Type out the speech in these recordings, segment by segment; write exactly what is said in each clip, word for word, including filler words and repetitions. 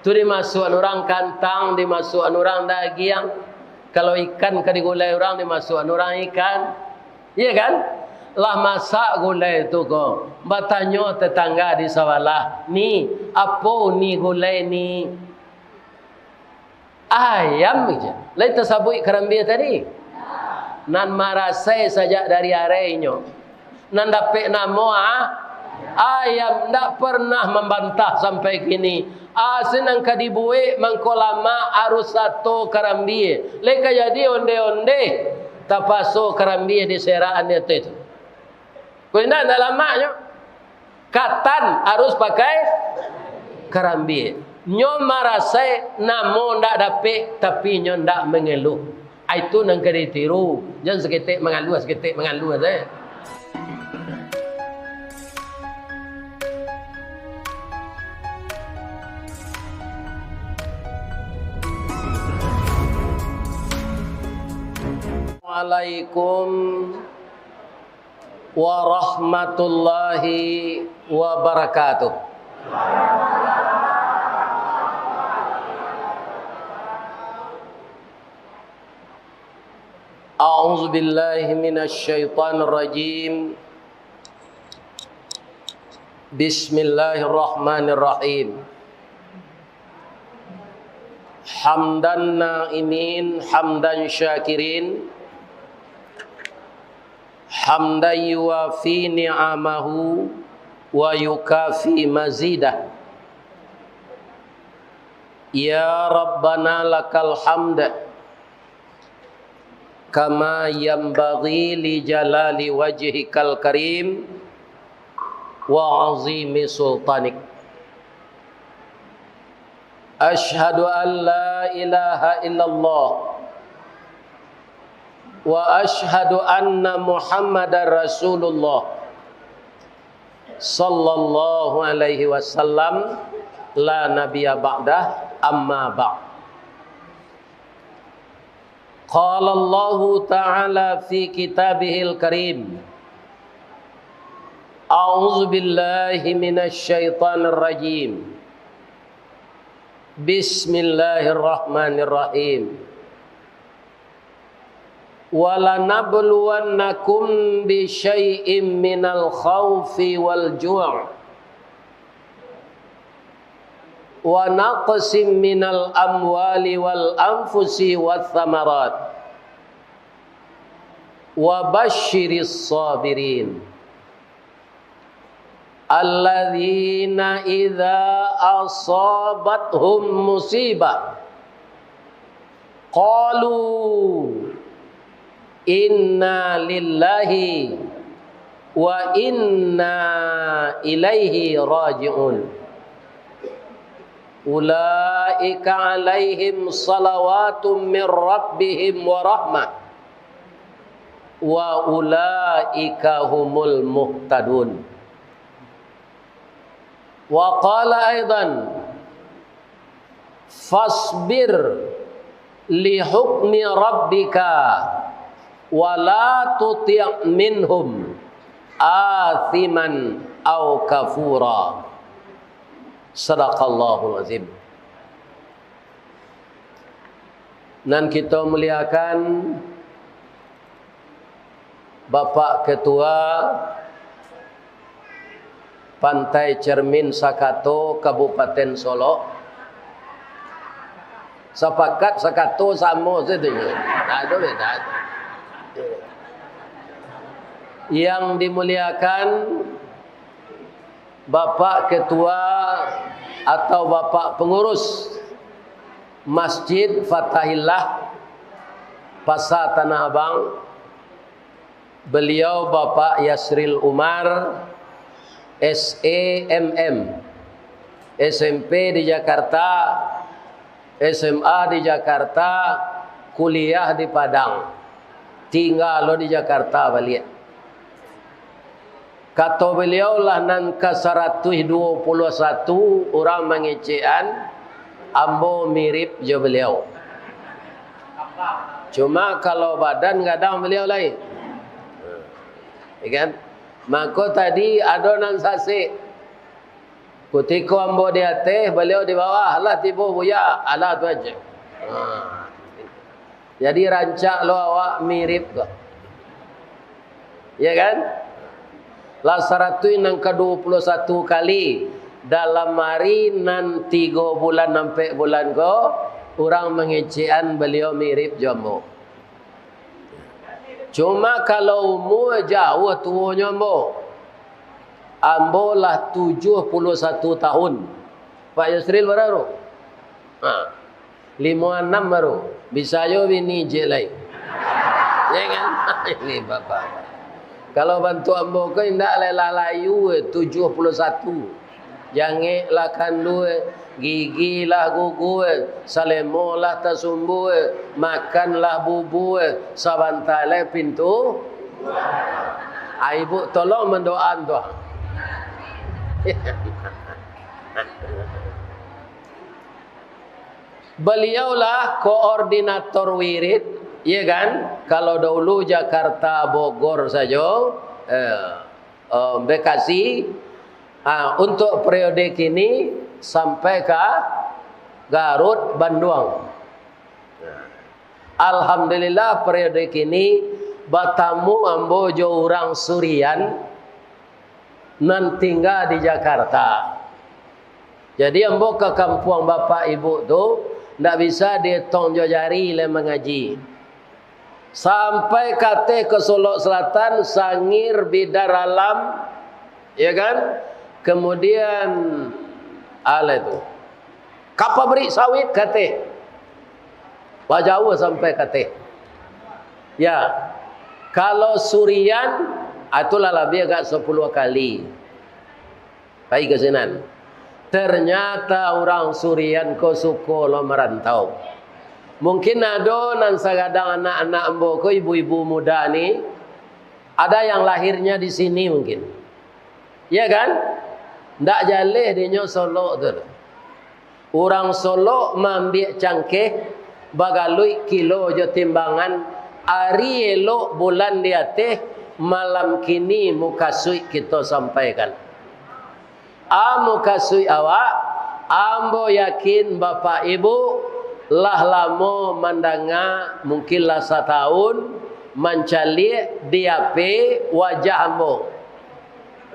Tu dimasuakan urang kantang, dimasuakan urang dagiang. Kalau ikan ka digulai urang, dimasuakan urang ikan. Iya kan? Lah masak gulai tu ko, batanyo tetangga di sabalah, "Ni, apo ni gulai ni?" "Ayam," je. Lai tasabuik karambia tadi. Nan marasai sajak dari araihnyo. Nan dapek namo, ah, ayam, ndak pernah mambantah sampai kini. Asin nan ka dibuek mangko lamak, arus sato karambia. Lai ka jadi onde-onde, tapaso karambia diserak-an di ateh tu. Kok indak, ndak lamaknyo. Katan arus pakai karambia. Nyo marasai namo ndak dapek, tapi nyo ndak mangeluh. Ai tu nan ka ditiru. Jan saketek mangaluah, saketek mangaluah sajo. Assalamualaikum warahmatullahi wabarakatuh. A'udzubillahi minasyaitonirrajim. Bismillahirrahmanirrahim. Hamdan na'imin, hamdan syakirin, hamdan yuwafi ni'amahu wa yukafi mazidah. Ya Rabbana lakal hamd, kama yanbaghi li jalali wajhikal karim wa azimi sultanik. Asyhadu an la ilaha illallah wa asyhadu anna Muhammadar Rasulullah sallallahu alaihi wasallam, la nabiyya ba'dah, amma ba'd. Qala Allahu ta'ala fi kitabihil karim, a'udzu billahi minasy syaithanir rajim. Bismillahirrahmanirrahim. Walanabluwannakum bisyai'im minal khaufi wal ju', wa naqsim minal amwali wal anfusi wath thamarat, wa basyiris sabirin. Alladzina idza asabathum musibah, qalu inna lillahi wa inna ilaihi raji'un. Ulaika alaihim salawatum mir rabbihim wa rahmah, wa ulaika humul muhtadun. Wa qala aidan, fasbir li hukmi rabbika, wa la tuti' minhum athiman au kafura. Sadaqallahul azim. Nan kito muliakan, Bapak Ketua Pantai Cermin Sakato Kabupaten Solok. Sapakat, Sakato samo sajo. Ado beda. Yang dimuliakan Bapak Ketua atau Bapak Pengurus Masjid Fatahillah Pasar Tanah Abang, beliau Bapak Yasril Umar, S E M M, S M P di Jakarta, S M A di Jakarta, kuliah di Padang, tingga lo di Jakarta baliak. Kato baliau lah nan ka saratuih duo puluah satu urang mangecekan, ambo mirip jo baliau. Cuma kalau badan gadang baliau lai. Ya kan? Mako tadi ado nan sasek. Kutiko ambo di ateh, baliau di bawah. Lah tibo, Buya? Alah tu aja. Ha. Jadi, rancak lo awak mirip ko. Ya kan? Lah saratuih nan ka duo puluah satu kali dalam ari nan tigo bulan ampek bulan ko, urang mangecekan baliau mirip jo ambo. Cuma kalau umua jauah tuonyo ambo, ambo lah tujuah puluah satu tahun. Pak Yusril bara tu? Ha. Limo anam baru. Bisa jo bini jek lai. Ya kan? Ini bapak. Kalau bantuak ambo ko indak lai, lah layu, tujuah puluah satu. Jangek lah kandua, gigi lah gugur, salemo lah tasumbua, makan lah bubua, sabanta lai pintu. Ai, Buk, tolong mandoaan tu. Baliaulah koordinator wirid, ya kan? Kalau dahulu Jakarta, Bogor sajo, eh, eh, Bekasi, ah, untuk periode kini sampai ka Garut, Banduang. Alhamdulillah, periode kini batamu ambo jo urang Surian nan tingga di Jakarta. Jadi, ambo ka kampuang bapak ibu tu, ndak bisa dietong jo jari lai mangaji. Sampai ka ateh ka Solok Selatan, Sangir, Bidar Alam, ya kan? Kemudian, alah tu, ka pabrik sawit ka ateh. Lah jauah sampai ka ateh. Ya, kalau Surian, ah, tu lah labiah agak sapuluah kali. Pai ka sinan. Ternyata urang Surian ko suko lo marantau. Mungkin ado nan sagadang anak-anak ambo ko, ibu-ibu muda ni, ada yang lahirnya di sini mungkin. Ya kan? Ndak jaleh dinyo Solok tu. Urang Solok maambiak cangkeh, bagaluik kilo jo timbangan, ari elok bulan di ateh, malam kini mukasuik kito sampaikan. A, mukasuik awak, ambo yakin bapak ibu lah lamo mandanga, mungkin lah satahun, mancaliak di H P wajah ambo.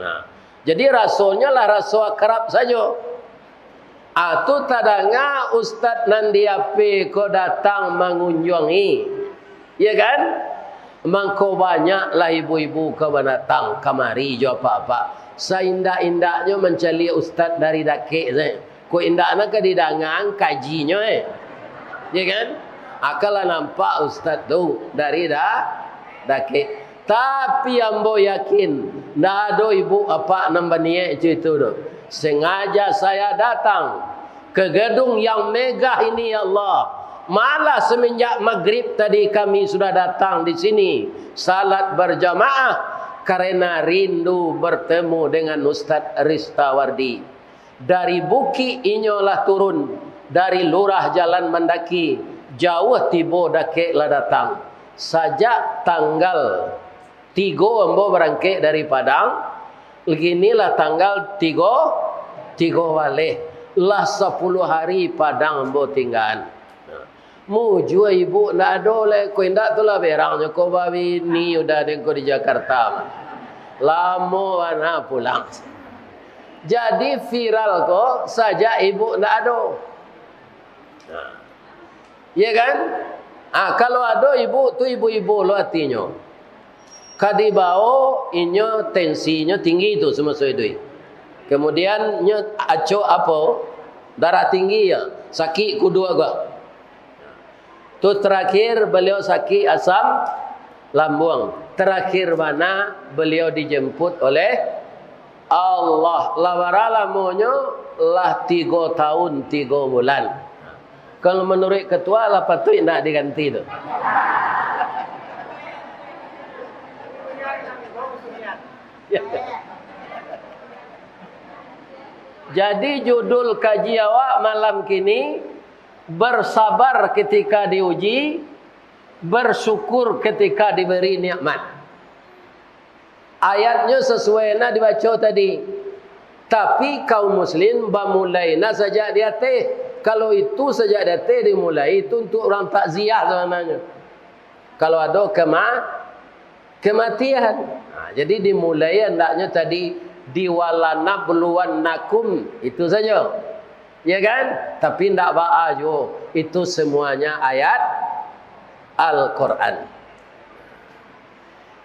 Nah, jadi rasonyo lah raso akrab sajo. Ah, tu tadanga ustaz nan di H P ko datang mangunjuangi. Ya kan? Mangko banyaklah ibu-ibu ka banatang kamari jo apak-apak. Saindak-indaknyo mancaliak ustaz dari dakek sajo. Kok indak nan ka didangaan kajinyo, eh. Ya kan? Akanlah nampak ustaz tu dari da-, dakek. Tapi ambo yakin, ndak ado ibu apak nan baniaik itu tu. Sengaja saya datang ke gedung yang megah ini, ya Allah. Malah semenjak maghrib tadi kami sudah datang di sini, salat berjamaah, karena rindu bertemu dengan Ustaz Ristawardi. Dari bukik inyo lah turun, dari lurah jalan mandaki, jauah tibo dakek lah datang. Sajak tanggal tigo ambo barangkek dari Padang, kini lah tanggal tigo, tigo baleh. Lah sapuluah hari Padang ambo tinggaan. Mujua ibu ndak ado lai, ko indak tu lah berangnyo ko babini udah den ko di Jakarta. Lamo bana pulang. Jadi viral ko sajak ibu ndak ado. Nah. Iya kan? Ah, kalau ado ibu tu ibu-ibu lo atinyo. Ka dibao inyo tensinyo tinggi tu samaso iduik. Kemudian nyo acok apo? Darah tinggi ya, sakik kuduak gak. Tu terakhir beliau sakik asam lambung. Terakhir bana beliau dijemput oleh Allah. Lah bara lamonyo? Lah tigo tahun tigo bulan. Kalau manuruik ketua lah patuik ndak diganti tu. Jadi judul kaji awak malam kini, bersabar ketika diuji, bersyukur ketika diberi nikmat. Ayatnyo sasuai nan dibaco tadi. Tapi kaum muslimin bamulai nah sajak di ateh. Kalau itu sajak di ateh dimulai, itu untuk urang takziah sabananyo. Kalau ado kema-, kematian. Nah, jadi dimulai andaknyo tadi, "Walanabluwannakum." Itu sajo. Ya kan? Tapi ndak baa juo. Itu semuanya ayat Al-Quran.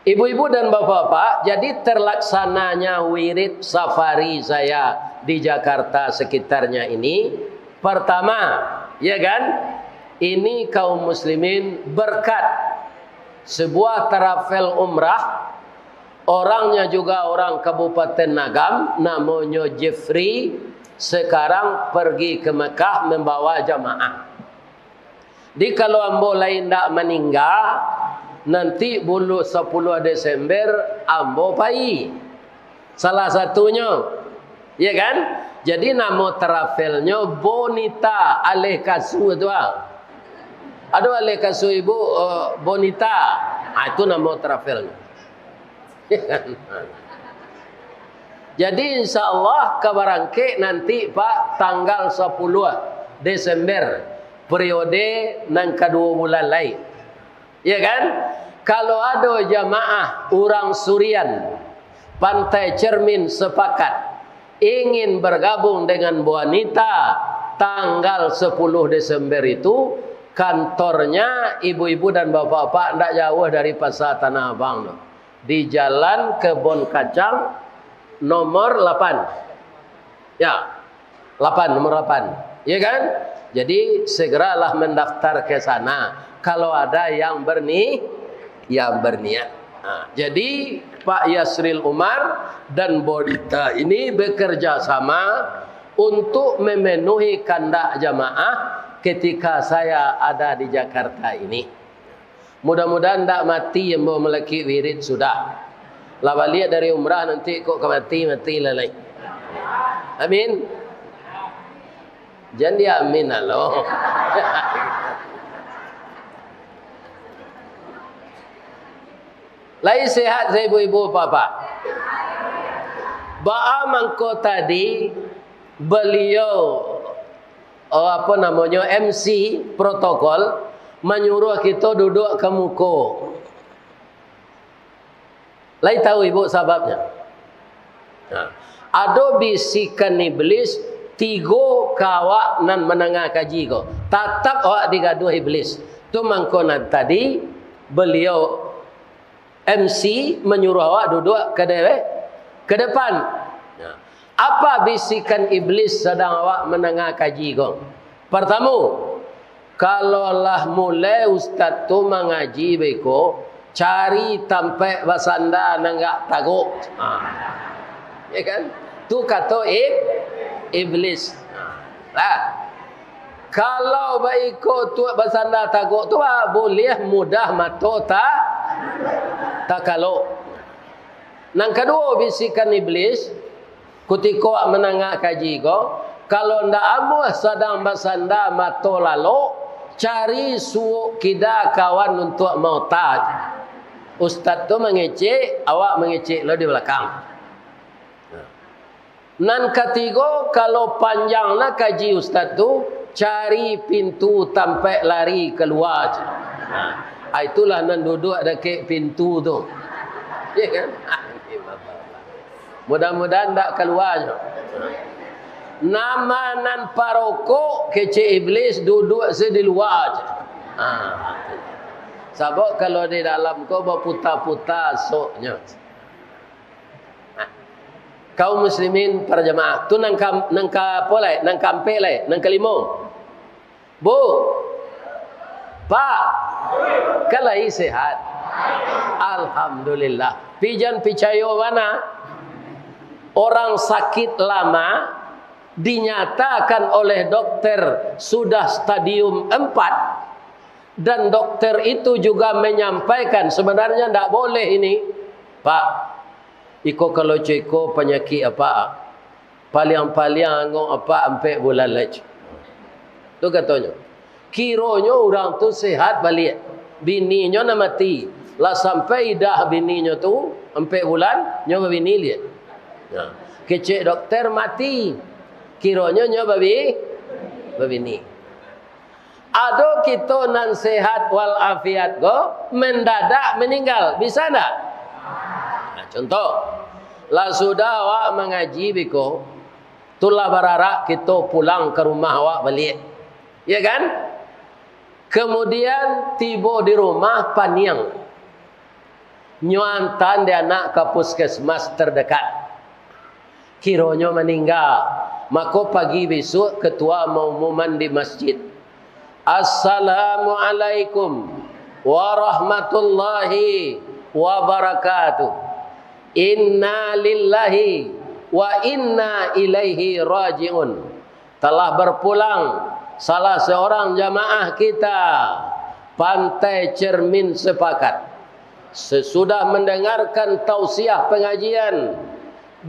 Ibu-ibu dan bapak-bapak, jadi terlaksananya wirid safari saya di Jakarta sekitarnya ini, pertama, ya kan, ini kaum muslimin berkat sebuah travel umrah, orangnya juga orang Kabupaten Agam, namonyo Jeffrey, sekarang pergi ke Mekah membawa jamaah. Jadi, kalau ambo lai indak maningga, nanti bulan sapuluah Desember ambo pai. Salah satunyo, ya kan? Jadi, namo travelnyo Bonita, aleh kasua tu ah. Ado aleh kasua ibu, eh, Bonita. Ah, itu namo travelnyo. Jadi, insya Allah ka barangkek nanti, Pak, tanggal sapuluah Desember, periode nan kaduo bulan lai. Ya kan? Kalau ado jamaah urang Surian, Pantai Cermin sepakat ingin bergabung dengan Bonita tanggal sapuluah Desember itu, kantornya ibu-ibu dan bapak-bapak ndak jauh dari Pasar Tanah Abang tu. Di Jalan Kebon Kacang nomor lapan. Ya, lapan, nomor lapan. Ya kan? Jadi, segeralah mendaftar ke sana kalau ada yang berni-, yang berniat. Nah, jadi, Pak Yasril Umar dan Bonita ini bekerja sama untuk memenuhi kandak jamaah ketika saya ada di Jakarta ini. Mudah-mudahan ndak mati ambo malakik wirid sudah. Lah baliak dari umrah nanti kok ka mati, mati lah lai. Amin. Jan di amin alo. Lai sehat sa ibu-ibu, bapak? Baa mangko tadi beliau, oh, apo namonyo, M C protokol manyuruah kito duduak ka muko. Lai tahu ibu sababnyo? Nah, ado bisikan iblis tigo ka awak nan mandanga kaji ko. Tatap awak digaduah iblis. Tu mangko nan tadi beliau M C manyuruah awak duduak ka de-, ka depan. Nah, apa bisikan iblis sadang awak mandanga kaji ko? Partamo, kalau lah mulai ustaz tu mangaji beko, cari tampek basanda nan agak tagok. Ha. Ya kan? Tu kato ib-, iblis. Ha. Lah. Kalau baiko tu basanda tagok tu, ah, buliah mudah mato ta-, takalok. Nan kaduo, bisikan iblis, kutiko mandanga kaji ko, kalau ndak amuah sadang basanda mato lalok, cari suok kida kawan untuak maota. Ustaz tu mangecek, awak mangecek lo di balakang. Nan katigo, kalau panjang lah kaji ustaz tu, cari pintu tampek lari kalua. Ah, itulah nan duduak dakek pintu tu. Ya kan? Mudah-mudahan ndak kalua nyo. Nama nan parokok, kecek iblis, duduak se di lua je. Ah. Sabab kalau di dalam ko baputa-puta soknyo. Nah, kaum muslimin para jamaah, tu nan ka, nan ka apo lai? Nan kaampek lai, nan kalimo. Bu, Pak, kan lai sehat? Alhamdulillah. Pijan picayo bana, orang sakit lama dinyatakan oleh dokter sudah stadium empat, dan dokter itu juga menyampaikan, sebenarnya ndak boleh ini, Pak. Iko kalau co iko panyakik apak, paliang-paliang angok apak ampek bulan lai. Tu katonyo. Kironyo urang tu sehat baliak. Bininyo nan mati. Lah sampai idah bininyo tu ampek bulan, nyo babini liak. Nah. Kecek dokter mati, kironyo nyo babi-, babini. Ado kito nan sehat walafiat ko, mendadak meninggal, bisa ndak? Nah, contoh, lah sudah awak mangaji biko, tu lah bararak kito pulang ka rumah awak baliak, ya kan? Kemudian tibo di rumah paniang, nyo antaan dek anak ka puskesmas terdekat. Kironyo maningga, mako pagi bisuak ketua maumuman di masjid, "Assalamualaikum warahmatullahi wabarakatuh. Inna lillahi wa inna ilaihi raji'un. Telah berpulang salah seorang jamaah kita, Pantai Cermin Sepakat. Sesudah mendengarkan tausiah pengajian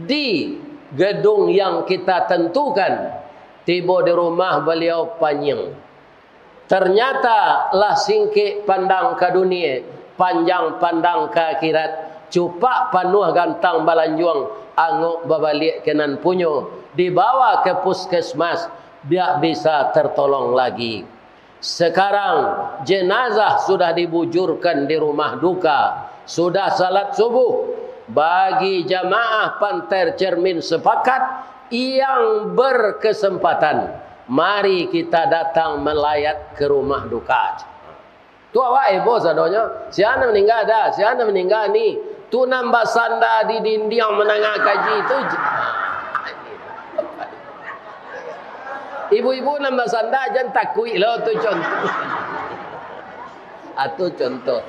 di gedung yang kita tentukan, tibo di rumah baliau paniang. Ternyata lah singkek pandang ka dunia, panjang pandang ka akhirat, cupak panuah gantang balanjuang, angok babaliak ka nan punyo, dibawa ka puskesmas, biak bisa tertolong lagi. Sekarang, jenazah sudah dibujurkan di rumah duka, sudah salat subuh. Bagi jamaah Pantai Cermin Sepakat yang berkesempatan, mari kita datang melayat ke rumah duka." Tu awak heboh sadonyo, sia nan maningga dah, sia nan maningga ni. Tu nan basanda di dindiang mandanga kaji tu. Ibu-ibu nan basanda jan takuik lo, tu contoh. Ah, tu contoh.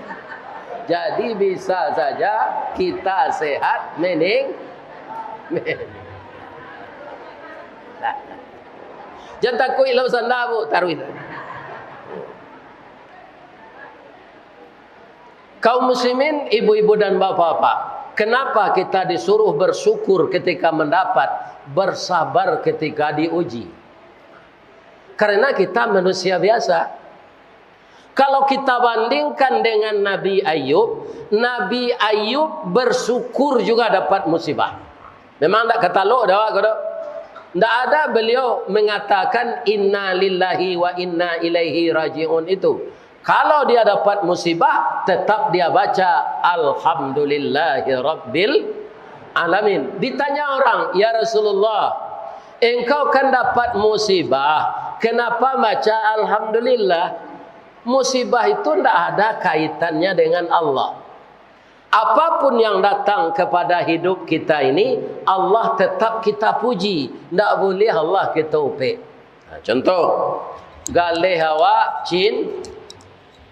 Jadi bisa saja kita sehat mening-, jan takuik lo sanda, Bu, taruih. Kaum muslimin, ibu-ibu dan bapak-bapak, kenapa kita disuruh bersyukur ketika mendapat, bersabar ketika diuji? Karena kita manusia biasa. Kalau kita bandingkan dengan Nabi Ayub, Nabi Ayub bersyukur juga dapat musibah. Memang ndak katalok dah awak ko doh. Ndak ada beliau mengatakan, "Inna lillahi wa inna ilaihi raji'un" itu. Kalau dia dapat musibah, tetap dia baca, "Alhamdulillahirabbil alamin." Ditanya orang, "Ya Rasulullah, engkau kan dapat musibah, kenapa baca alhamdulillah?" Musibah itu ndak ada kaitannya dengan Allah. Apapun yang datang kepada hidup kita ini, Allah tetap kita puji. Ndak buliah Allah kita upek. Nah, contoh, galeh awak cin-,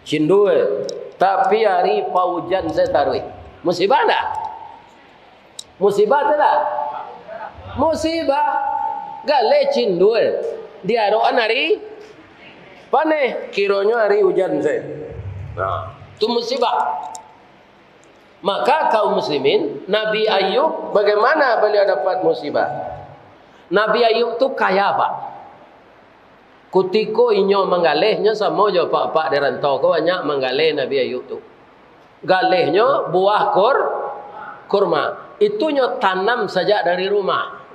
cindul, tapi ari paujan se taruih. Musibah ndak? Musibah tu ndak? Musibah. Galeh cindul, diarokan ari paneh, kironyo ari ujan se. Nah, tu musibah. Maka kaum muslimin, Nabi Ayub, bagaimana beliau dapat musibah? Nabi Ayub tu kaya, Pak. Kutiko inyo manggaleh, nyo samo jo apak-apak di rantau ko banyak manggaleh Nabi Ayub tu. Galehnyo buah kur-, kurma. Itu nyo tanam sajak dari rumah.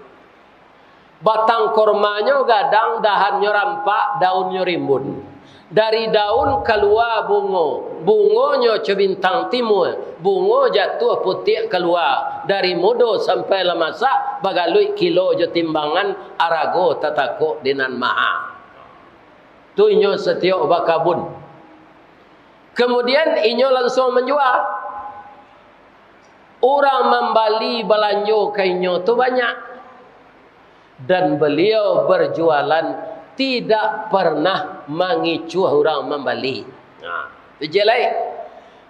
Batang kormanyo gadang, dahannyo rampak, daunnyo rimbun. Dari daun kalua bungo, bungonyo co bintang timua, bungo jatuah putiak kalua, dari mudo sampai lah masak, bagaluik kilo jo timbangan, arago tatakok di nan maha. Tu inyo satiok bakabun. Kemudian inyo lansuang manjua. Urang mambali balanjo ka inyo tu banyak. Dan baliau berjualan tidak pernah mangicuah urang mambali. Nah, tu je lai.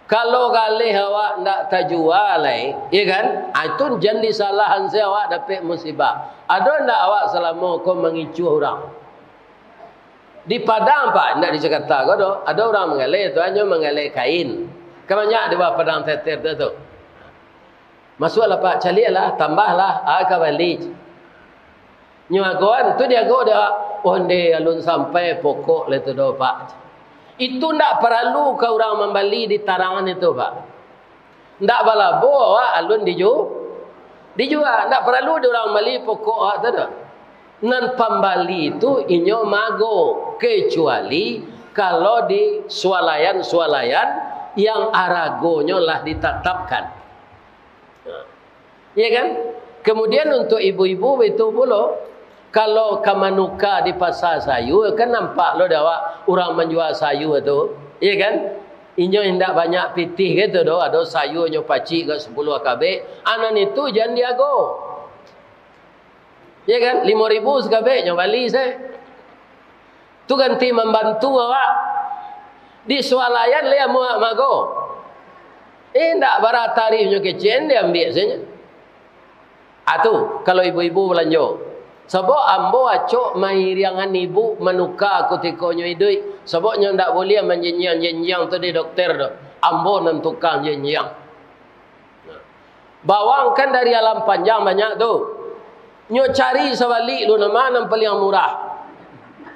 Kalau galeh awak ndak tajua lai, ya kan? Ah, itu jan disalahan se awak dapek musibah. Ado ndak awak salamo ko mangicuah urang? Di Padang, Pak, indak di Jakarta ko doh. Ado urang manggaleh, tu hanyo manggaleh kain. Kan banyak di bawah Padang Teter tu, tu. Masuaklah, Pak, caliaklah, tambahlah, ah, ka bali. Nyo agoan, tu diago dek awak. Onde alun sampai pokok lai tu doh, Pak. Itu ndak paralu ka urang mambali ditarangan itu, Pak. Ndak balabo awak alun diju-, Dijua, ndak paralu di urang mambali pokok awak tu doh. Nan pambali tu inyo mago, kecuali kalau di swalaian-swalaian yang aragonyo lah ditatapkan. Ya kan? Kemudian untuk ibu-ibu baitu pulo, kalau ka manuka di pasa sayua, kan nampak lo dek awak urang manjua sayua tu, ya kan? Inyo indak banyak pitih gitu doh, ado sayuanyo pacik ka sapuluah kabek, anan itu jan diago. Ya kan? Limo ribu sakabek nyo bali se. Tu ganti mambantu awak. Di swalaian lai amuah mago. Indak bara tarif nyo kecek, diambiak sajo. Ah tu, kalau ibu-ibu balanjo. Sabab ambo acok mairiangan ibu manuka kutiko nyo iduik. Sabab nyo ndak buliah manjinjiang-jinjiang tu di dokter tu. Ambo nan tukang jinjiang. Bawang kan dari alam panjang banyak tu. Nyo cari sabalik lu, nama nan paliang murah.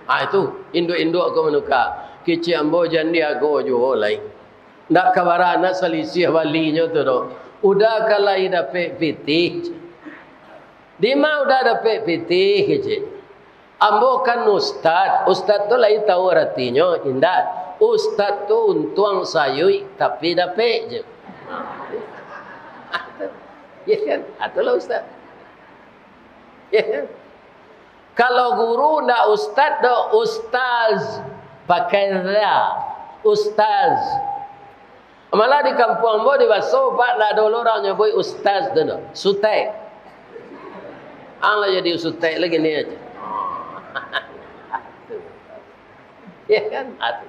Ah, itu, induak-induak ko manuka. Kecek ambo jan diago juo lai. Ndak ka bara nak salisiah balinyo tu doh. Uda ka lai dapek pitih. Dima Uda dapek pitih, kecek. Ambo kan ustad. Ustad tu lai tahu aratinyo? Indak. Ustad tu untuang sayuik, tapi dapek je. Ya kan? Itulah ustad. Ya kan? Kalau guru ndak ustad doh, ustaz. Pakai za. Ustaz. Malah di kampuang ambo di Baso, Pak, ndak ado lo urang nyabuik ustaz tu doh. Sutek. Ang lah jadi sutek lagi ni aja. Ya kan? Atu.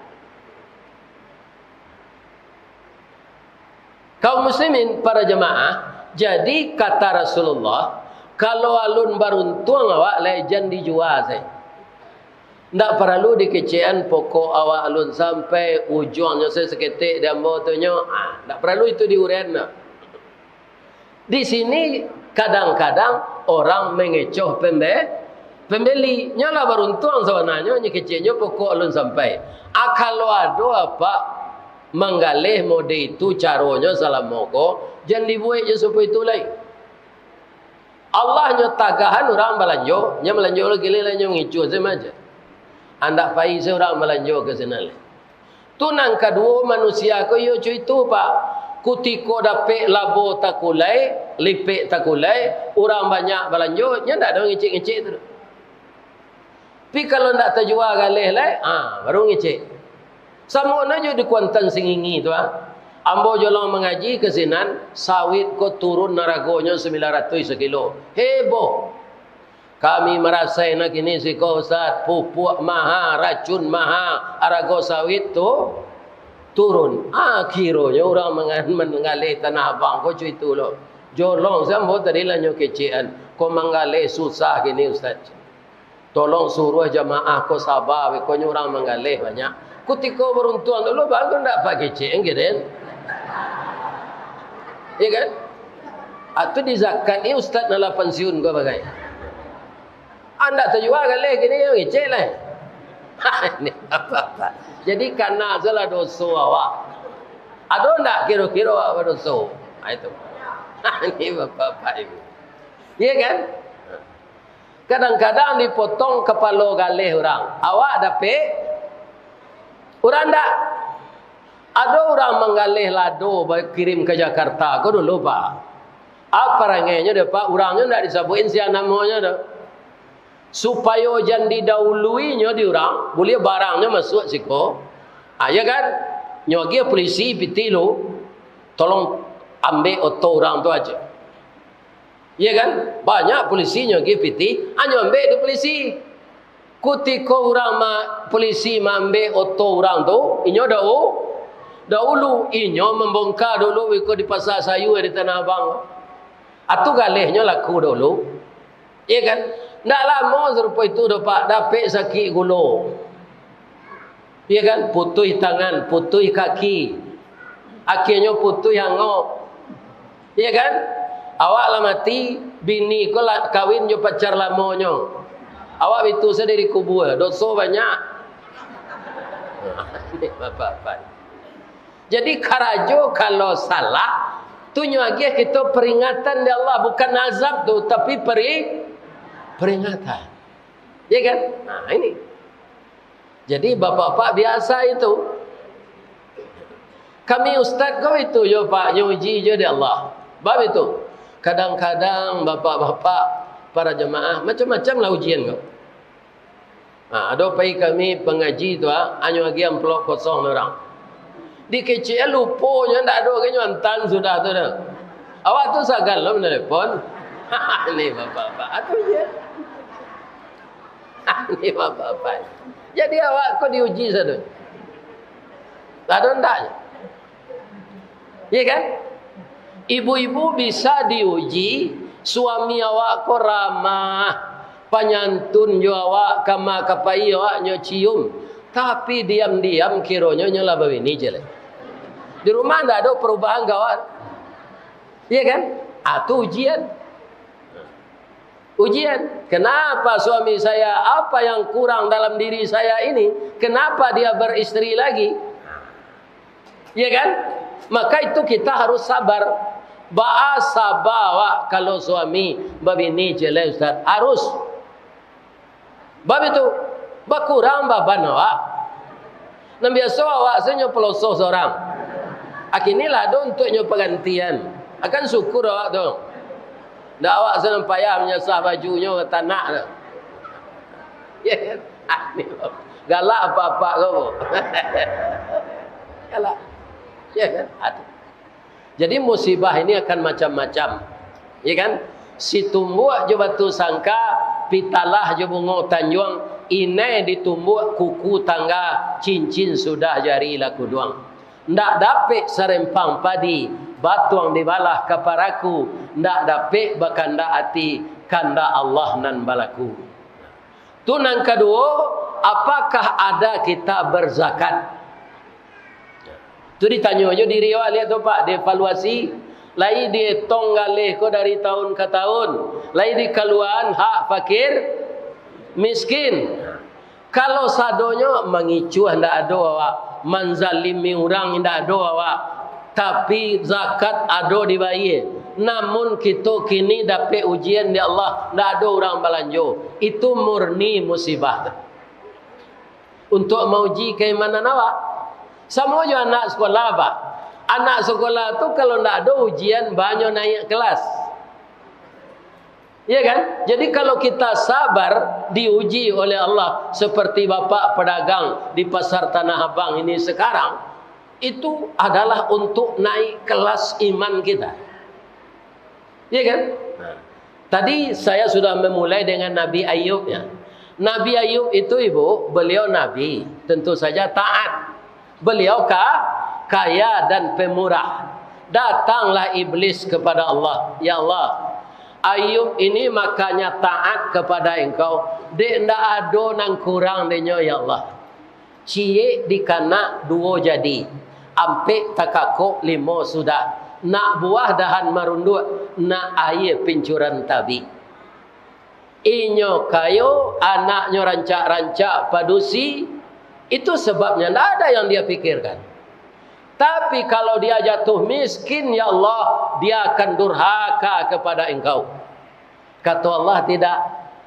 Kaum muslimin, para jamaah, jadi kata Rasulullah, kalau alun baruntuang awak, lai jan dijua se. Ndak paralu dikecekan pokok awak alun sampai, ujuangnyo se saketek di ambo tu nyo. Ah, ndak paralu itu diuren doh. Di sini kadang-kadang orang mengecoh pembe-, pembeli. Nyo lah baruntuang sabananyo, nyo keceknyo pokok alun sampai. Ah, kalau ado apak manggaleh mode itu caronyo salamo ko, jan dibuek je sarupo itu lai. Allah nyo tagahan urang balanjo, nyo balanjo lo kileh lah nyo ngicuah se maja. Andak pai se urang balanjo ka sinan lai. Tu nan kaduo, manusia ko iyo co itu, Pak. Kutiko dapek labo takulai, lipek takulai, urang banyak balanjo, nyo ndak ado ngecek-ngecek tu. Tapi kalau ndak tajua galeh lai, ha, baru ngecek. Samo no jo di Kuantan Singingi tu, ha. Ambo jolong mangaji ka sinan, sawit ko turun aragonyo sambilan ratuih sakilo. Heboh. Kami marasai nak kini siko, Ustaz, pupuak maha, racun maha, arago sawit tu turun. Ah, kironyo urang mangan-, manggaleh Tanah Abang ko co itu lo. Jolong se ambo tadi lah nyo kecekan. Ko manggaleh susah kini, Ustaz. Tolong suruah jamaah ko saba, bekonyo urang manggaleh banyak. Kutiko baruntuang dulu, baru ndak pakecek, kan? Ya kan? Atu di zakat ni ustaz nan lah pensiun ko bagai. Andak tajua galeh kini, yo ngecek lah. Ini apa-apa. Jadi kana salah doso awak. Ado ndak kiro-kiro awak badoso? Ha, itu. Ini bapak-bapak ini. Iya kan? Kadang-kadang dipotong kapalo galeh urang. Awak dapek, urang ndak. Ado urang manggaleh lado, ba-, kirim ka Jakarta ko dulu, Pak. Apa parangainyo dek, Pak? Urangnyo ndak disabuikan sia namonyo doh. Supayo jan didahuluinyo di urang, buliah barangnyo masuak siko. Ah, ya kan? Nyo agiah polisi pitih lu, tolong ambek oto urang tu aja. Iya kan? Banyak polisi nyo agiah pitih, anyo ambek di polisi. Kutiko urang ma-, polisi maambek oto urang tu, inyo dahu-, dahulu, inyo mambongka dulu iko di Pasa Sayua di Tanah Abang. Atu galehnyo laku dahulu. Iya kan? Ndak lamo sarupo itu doh, Pak, dapek sakik gulo. Iya kan? Putuih tangan, putuih kaki. Akhianyo putuih angok. Iya kan? Awak lah mati, bini ko lah kawin jo pacar lamonyo. Awak bitu sadiri kubua, doso banyak. Bapak-bapak. Jadi karajo kalau salah, Tu nyo agiah kito peringatan dari Allah, bukan azab tu, tapi peri-, peringatan. Ya kan? Nah, ini. Jadi, bapak-bapak biasa itu. Kami ustaz ko itu jo, Pak, nyo uji jo dek Allah. Bab itu. Kadang-kadang bapak-bapak, para jemaah, macam-macam lah ujian ko. Ha, ado pai kami pangaji tu, ha, anyo agiah amplop kosong urang. Dikecek lupo nyo, ndak ado agiah nyo antan sudah tu dah. Awak tu sagan lo menelepon. Ni bapak-bapak. Atu je. Ni bapak-bapak. Jadi awak ko diuji sado. Ado ndak? Iya kan? Ibu-ibu bisa diuji, suami awak ko ramah, panyantun jo awak, kama kapai awak nyo cium, tapi diam-diam kironyo nyo lah babini je lai. Di rumah ndak ado perubahan ka awak. Iya kan? Ah, tu ujian. Ujian. Kenapa suami saya, apa yang kurang dalam diri saya ini? Kenapa dia beristeri lagi? Ya kan? Maka itu kita harus sabar. Baa saba awak kalau suami babini je lai, Ustaz? Harus. Bab itu, bakurang baban awak. Nan biaso awak se nyo pelosoh sorang. Akini lah ado untuak nyo pagantian. Akan syukur awak tu. Ndak awak se nan payah manyasah bajunyo ka tanak tu. Ya kan? Ah, ni galak apak-apak ko. Galak. Ya kan? Aduh. Jadi musibah ini akan macam-macam. Ya kan? Situmbuak jo batu sangka, pitalah jo bungo tanjuang, inai ditumbuak kuku tangga, cincin sudah jari lah kuduang. Ndak dapek sarempang padi, batuang dibalah ka paraku, ndak dapek bakandak ati, kandak Allah nan balaku. Tu nan kaduo, apakah ada kita berzakat? Tu ditanyo jo diri awak liak tu, Pak, dievaluasi. Lai dietong galeh ko dari taun ka taun, lai dikaluaan hak fakir miskin. Kalau sadonyo mangicuah ndak ado awak, manzalimi urang ndak ado awak, tapi zakat ado dibayie. Namun kito kini dapek ujian di Allah, ndak ado urang balanjo. Itu murni musibah tu. Untuak mauji kaimanan awak. Samo jo anak sekolah, Pak. Anak sekolah tu kalau ndak ado ujian, banyo naiak kelas. Ya kan? Jadi kalau kita sabar diuji oleh Allah seperti bapak pedagang di Pasar Tanah Abang ini sekarang, itu adalah untuk naik kelas iman kita. Ya kan? Nah, tadi saya sudah memulai dengan Nabi Ayub, ya. Nabi Ayub itu, Ibu, beliau nabi, tentu saja taat. Beliau ka-, kaya dan pemurah. Datanglah iblis kepada Allah, "Ya Allah, Ayub ini makanya taat kepada Engkau, dek ndak ado nan kurang denyo, ya Allah. Ciek dikanak duo jadi, ampek takakok limo sudah, nak buah dahan marunduak, nak aia pincuran tabik." Inyo kayo, anaknyo rancak-rancak padusi, itu sebabnya, ndak ada yang dia pikirkan. Tapi kalau dia jatuh miskin, ya Allah, dia akan durhaka kepada Engkau. Kato Allah, "Tidak.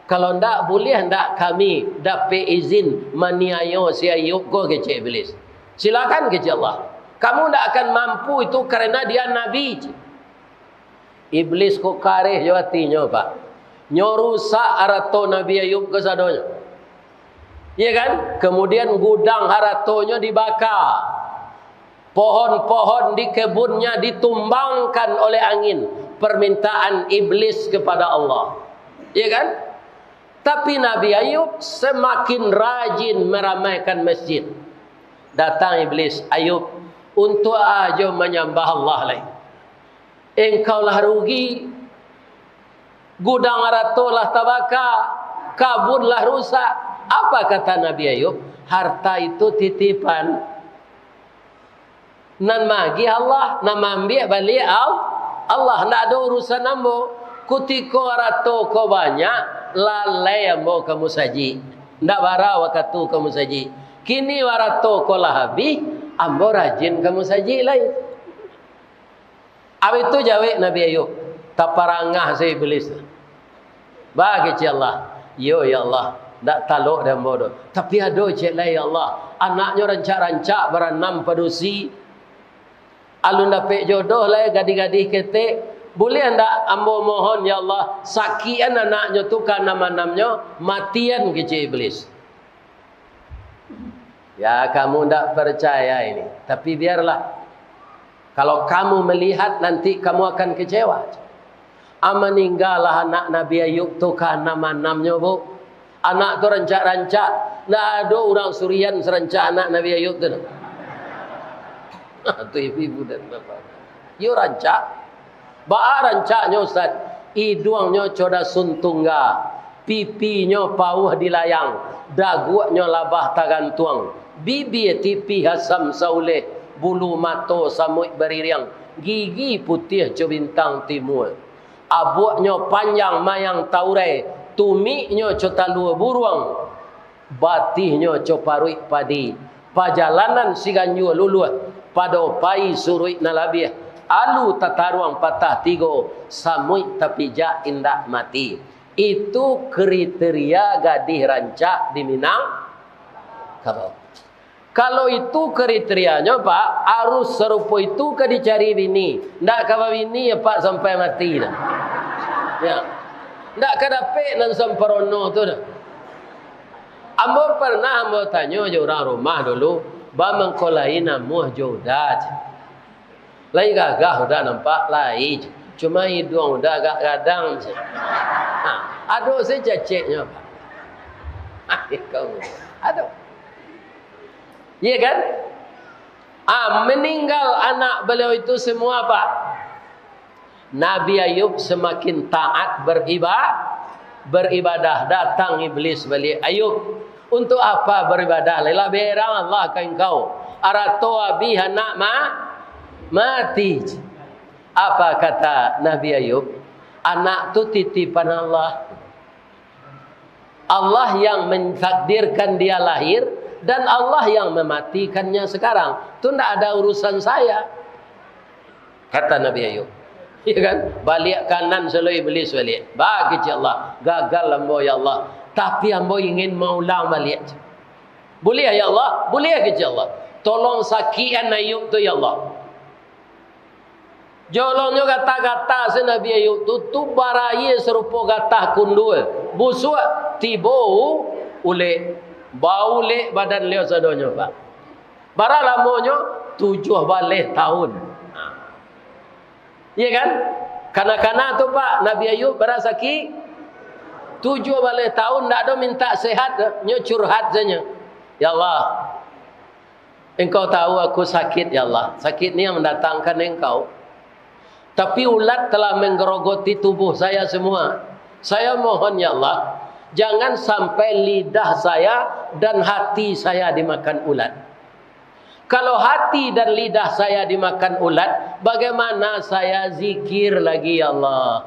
Kalau ndak, buliah ndak kami dapek izin maniayo si Ayub ko?" kecek Iblis. "Silakan," kecek Allah. "Kamu ndak akan mampu itu karena dia nabi." Iblis ko kareh jo atinyo, Pak. Nyo rusak arato Nabi Ayub kasadonyo. Iya kan? Kemudian gudang haratonyo dibaka. Pohon-pohon di kebunnya ditumbangkan oleh angin. Permintaan iblis kepada Allah. Iya kan? Tapi Nabi Ayub semakin rajin meramaikan masjid. Datang iblis, "Ayub, untuak ajo manyambah Allah lai? Engkau lah rugi, gudang arato lah tabaka, kabun lah rusak." Apa kata Nabi Ayub? "Harta itu titipan. Nan maagiah Allah, nan maambiak baliak Al-, Allah. Ndak ado urusan ambo. Kutiko arato ko banyak, lalai ambo ka musajik. Ndak bara wakatu ka musajik. Kini arato ko lah abih, ambo rajin ka musajik lai." Abih tu jawek Nabi Ayub, taparangah se Iblis tu. Ba kecek Allah, "Iyo, ya Allah, ndak talok dek ambo doh. Tapi ado ciek lai, ya Allah, anaknyo rancak-rancak baranam padusi. Alun dapek jodoh lai, gadih-gadih ketek. Buliah ndak ambo mohon, ya Allah, sakikan anaknyo tu kaanam-anamnyo, matian," kecek Iblis. Ya, kamu ndak percaya ini, tapi biarlah. Kalau kamu melihat, nanti kamu akan kecewa. Ah, maninggalah anak Nabi Ayub tu kaanam-anamnyo, Bu. Anak tu rancak-rancak. Ndak ado urang surian sarancak anak Nabi Ayub tu. Tu ibu-ibu dan bapak. Yo rancak. Baa rancaknyo, Ustaz? Iduangnyo co dasun tungga, pipinyo pauah dilayang, daguaknyo labah tagantuang, bibia tipih asam sauleh, bulu mato samuik baririang, gigi putiah co bintang timua. Abuaknyo panjang mayang taurai, tumiknyo co talua buruang, batihnyo co paruik padi, pajalanan siganjua luluah, pado pai suruik nan labiah, alu tataruang patah tigo, samuik tapijak indak mati. Itu kriteria gadih rancak di Minangkabau. Kalau itu kriterianyo, Pak, arus sarupo itu ka dicari bini, ndak ka babini, ya, Pak, sampai mati dah. Ya. Ndak ka dapek nan samparono tu dah. Ambo pernah ambo tanyo jo urang rumah dulu, "Ba mangko lai namuah jo Uda?" Lai gagah Uda nampak, lai. Cuma iduang Uda agak gadang se. Ha, ado se caceknyo, Pak. Ado. Iya kan? Ah, meninggal anak beliau itu semua, Pak. Nabi Ayub semakin taat beriba-, beribadah. Datang Iblis baliak, "Ayub, untuk apa beribadah? Lah berang Allah ka engkau. Arato abih, anak ma-, mati." Apa kata Nabi Ayub? "Anak tu titipan Allah. Allah yang mentakdirkan dia lahir, dan Allah yang mematikannya sekarang. Tu ndak ada urusan saya," kata Nabi Ayub. Ya kan? Baliak kanan selalu Iblis baliak. "Ba kecek Allah, gagal ambo, ya Allah. Tapi ambo ingin maulang baliak." "Buliah, ya Allah, buliah," kecek Allah. "Tolong sakikan Ayub tu, ya Allah." Jolongnyo gata-gata se Nabi Ayub tu, tu baraia sarupo gatah kundua, busuak, tibo u-, ulek, baulek badan liau sadonyo, Pak. Bara lamonyo? Tujuah baleh tahun. Iya kan? Kana-kana tu, Pak, Nabi Ayub bara sakik, tujuah baleh tahun ndak ado mintak sehat, nyo curhat sajo. "Ya Allah, Engkau tahu aku sakit, ya Allah. Sakit ni yang mendatangkan Engkau. Tapi ulat telah menggerogoti tubuh saya semua. Saya mohon, ya Allah, jangan sampai lidah saya dan hati saya dimakan ulat. Kalau hati dan lidah saya dimakan ulat, bagaimana saya zikir lagi, ya Allah?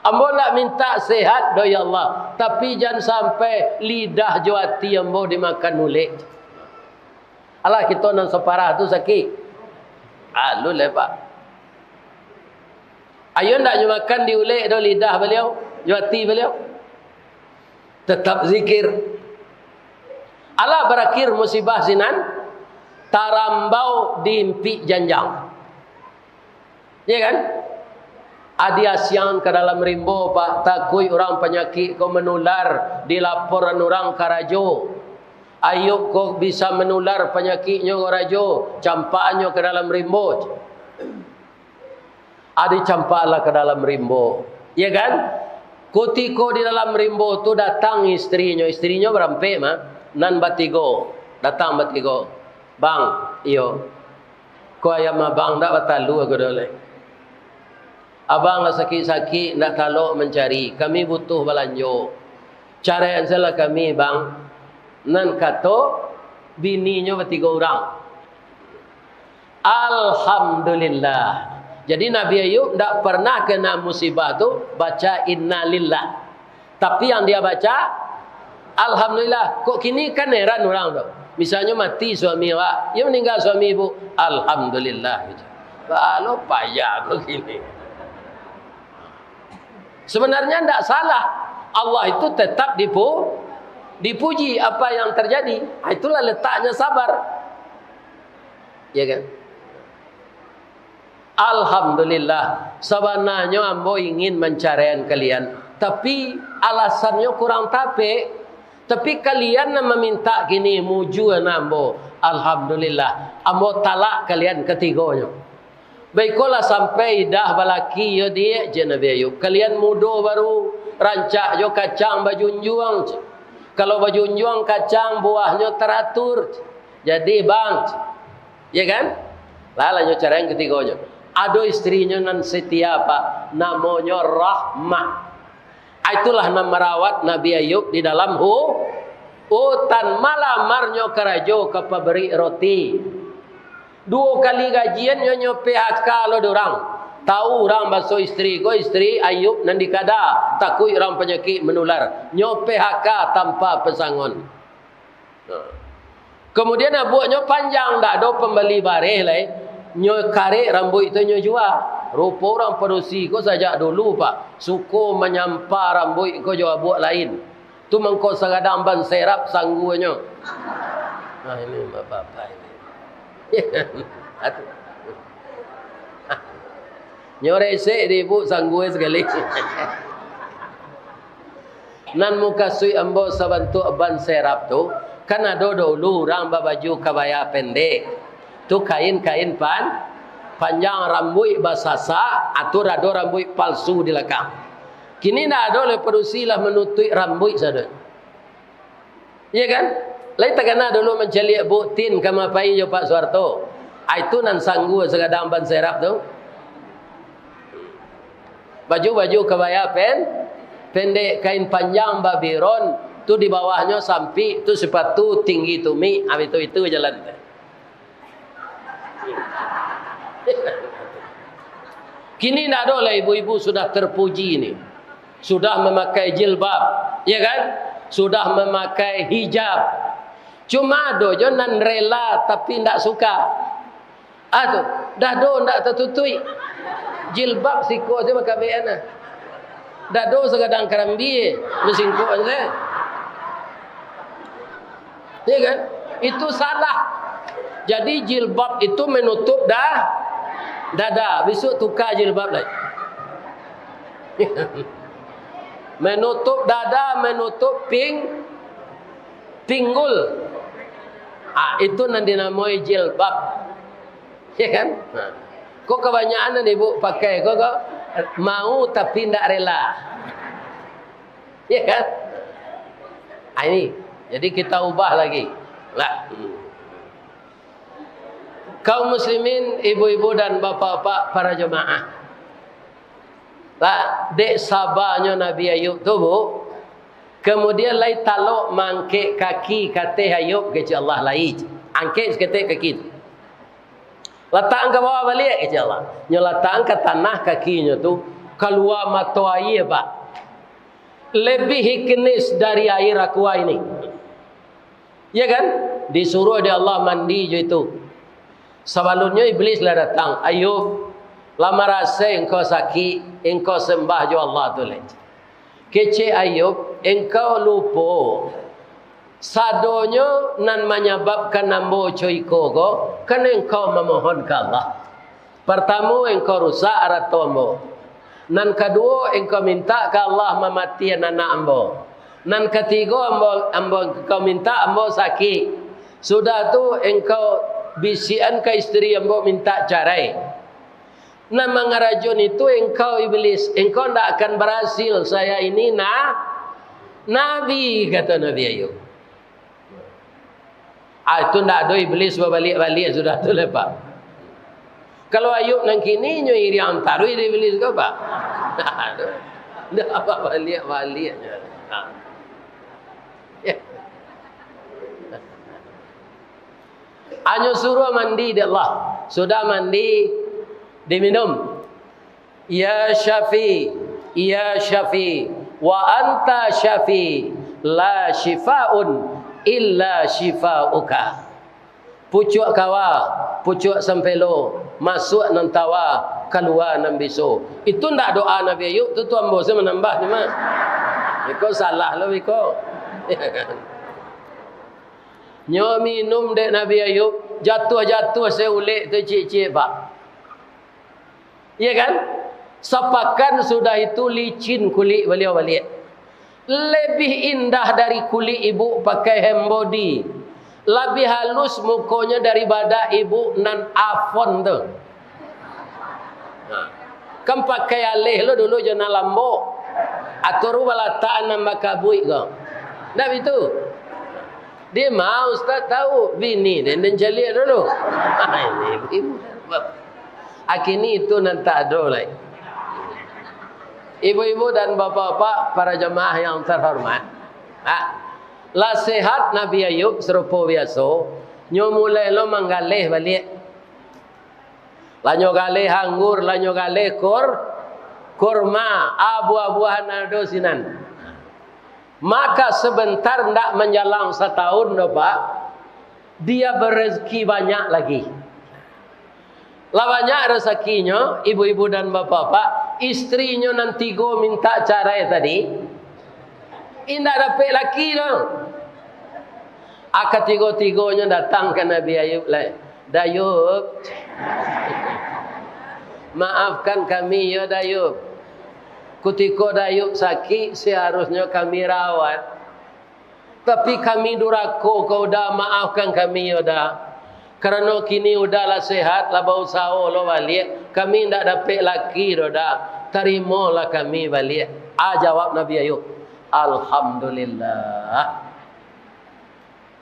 Ambo ndak mintak sehat doh, ya Allah, tapi jan sampai lidah jo ati ambo dimakan ulek." Alah, kito nan saparah tu sakik. Alun lai, Pak. Ayo ndak nyo makan diulek doh lidah baliau, jo ati baliau. Tetap zikir. Alah barakhir musibah sinan, tarambau di impik janjang. Ya kan? Adi asiang ka dalam rimbo, Pak, takuik urang panyakik ko manular, dilaporan urang karajo. Ayub ko bisa manular panyakiknyo karajo, campakannyo ka dalam rimbo. Adi campaklah ka dalam rimbo. Ya kan? Kutiko di dalam rimbo tu datang istrinyo, istrinyo barampek mah, nan batigo, datang batigo. "Bang," iyo. "Ko ayam abang ndak batalua ko doh lai. Abang lah sakik-sakik, ndak talok mancari. Kami butuh balanjo. Caraian sajolah kami, Bang." Nan kato bininyo batigo urang. Alhamdulillah. Jadi Nabi Ayub ndak pernah kena musibah tu baca innalillah. Tapi yang dia baca, "Alhamdulillah." Kok kini kan heran urang tu. Misalnyo mati suami awak, yo maninggal suami ibu, "Alhamdulillah," gitu. Kalau payah ko kini. Sebenarnya ndak salah. Allah itu tetap dipu-, dipuji apa yang terjadi. Ah, itulah letaknya sabar. Ya kan? Alhamdulillah, sabananyo ambo ingin mancaraian kalian, tapi alasannyo kurang tapek. Tapi kalian nan mamintak kini, mujua nan ambo. Alhamdulillah, ambo talak kalian katigonyo. Baikolah sampai idah balaki yo, Diak, jar Nabi Ayub. Kalian mudo baru, rancak jo kacang bajunjuang. Kalau bajunjuang kacang, buahnyo taratur. Jadi, Bang, ya kan? Lah, lah nyo caraian katigonyo. Ado istrinyo nan setia, Pak. Namonyo Rahmah. Ah, itulah nan marawat Nabi Ayub di dalam hu-, hutan. Malamarnyo karajo ka pabrik roti. Duo kali gajian nyo, nyo P H K lo dek urang. Tahu urang baso istri ko, istri Ayub nan di kada, takuik urang panyakik manular. Nyo P H K tanpa pesangon. Nah. Kemudian abuaknyo panjang, ndak ado pambali bareh lai. Nyo karek rambuik tu nyo jua. Rupo urang padusi ko sajak dulu, Pak, suko manyampa rambuik ko jo abuak lain. Tu mangko sagadang ban serap sangguanyo. Nah, ini bapak-bapak ini. Nyo resek di ibu sanggua sakali. Nan mukasuik ambo sabantuak ban serap tu, kan ado dulu urang babaju kabaya pendek. Tu kain-kain pan-, panjang, rambuik basasak, atau ado rambuik palsu di lakang. Kini ndak ado lai, padusi lah manutuik rambuik sadonyo. Iya kan? Lai takana dulu mancaliak buktin ka mapai jo Pak Suharto. Ah, itu nan sanggua sagadang ban serap tu. Baju-baju kabaya pen-, pendek, kain panjang babiron, tu di bawahnyo sampik, tu sipatu tinggi tumik, ah, itu, itu jalan tu. Kini ndak ado lai, ibu-ibu sudah terpuji ni. Sudah mamakai jilbab, ya kan? Sudah mamakai hijab. Cuma ado jo nan rela tapi ndak suka. Ah tu, dado ndak tatutuik. Jilbab siko se makabean ah. Dado sagadang karambia, masingkok se. Ya kan? Itu salah. Jadi jilbab itu menutup da-, dada. Besok tukar jilbab lai. Menutup dada, menutup ping-, pinggul. Ah, itu nan dinamoi jilbab. Ya kan? Nah. Kok kebanyakan nan ibu pakai, kok, kok mau tapi ndak rela. Ya kan? Ah, ini. Jadi kita ubah lagi. Lah. Hmm. Kaum muslimin, ibu-ibu dan bapak-bapak para jemaah. Lah, dek sabanyo Nabi Ayub tu, Bu, kemudian lai talok mangkek kaki kateh Ayub, kecek Allah lai. Angkek saketek kaki tu. Latakkan ka bawah baliak, kecek Allah. Nyo latakkan ka tanah kakinyo tu, kalua mato aia, Pak. Lebih hiknis dari air aqua ini. Ya kan? Disuruh dek Allah mandi jo itu. Sabalunnyo Iblis lah datang, "Ayub, lah marasai engkau sakik, engkau sambah jo Allah tu lai." Kecek Ayub, "Engkau lupo, sadonyo nan manyababkan ambo co iko ko, kan engkau mamohon ka Allah. Partamo, engkau rusak arato ambo. Nan kaduo, engkau mintak ka Allah mamatian anak ambo. Nan katigo, ambo, ambo, engkau mintak ambo sakik. Sudah tu, engkau bisiakan ka istri ambo mintak carai. Nan mangarajoan itu engkau, Iblis. Engkau ndak akan barasil. Saya ini na-, nabi," kata Nabi Ayub. Ah, itu ndak ado Iblis babaliak-baliak sudah tu lai, Pak. Kalau Ayub nan kini, nyo iriang taruih dek Iblis ko, Pak. Ndak ado. Ndak babaliak-baliaknyo. Ha. Ya. Hanyo suruah mandi dek Allah. Sudah mandi, diminum. Ya Syafi, ya Syafi, wa anta Syafi, la syifaun illa syifauka. Pucuak kawa, pucuak sampelo, masuak nan tawa, kalua nan biso. Itu ndak doa Nabi Ayub tu, tu ambo se manambah ni mah. Iko salah lo iko. Nyo minum dek Nabi Ayub, jatuah-jatuah se ulek tu ciek-ciek, Pak. Iya kan? Sapakan sudah itu licin kulik baliau baliak. Lebih indah dari kulik ibu pakai hand body. Labiah halus mukonyo daripada ibu nan Avon tu. Ha. Kan pakai aleh lo dulu jo nan lambok. Atau balatakan nan bakabuik ko. Ndak bitu? Di ma Ustaz tahu? Bini den, den caliak dulu. Ini ibu. Akini itu nan tak ado lai. Ibu-ibu dan bapak-bapak, para jamaah yang terhormat. Ha, lah sehat Nabi Ayub sarupo biaso, nyo mulai lo manggaleh baliak. Lah nyo galeh anggur, lah nyo galeh kur-, kurma, buah-buahan ado sinan. Maka sebentar ndak manjalang satahun doh, Pak, dia berezeki banyak lagi. Lah banyak rezekinyo, ibu-ibu dan bapak-bapak, istrinyo nan tigo mintak carai tadi, indak dapek laki doh. Ah, katigo-tigonyo datang ka Nabi Ayub lai. "Dayub, maafkan kami yo, Dayub. Kutiko Dayub sakik, seharusnyo kami rawat. Tapi kami durako ka Uda, maafkan kami yo, Da. Karano kini Uda lah sehat, lah bausaho lo baliak, kami indak dapek laki doh, Da. Tarimolah kami baliak." Ah, jawab Nabi Ayub, "Alhamdulillah."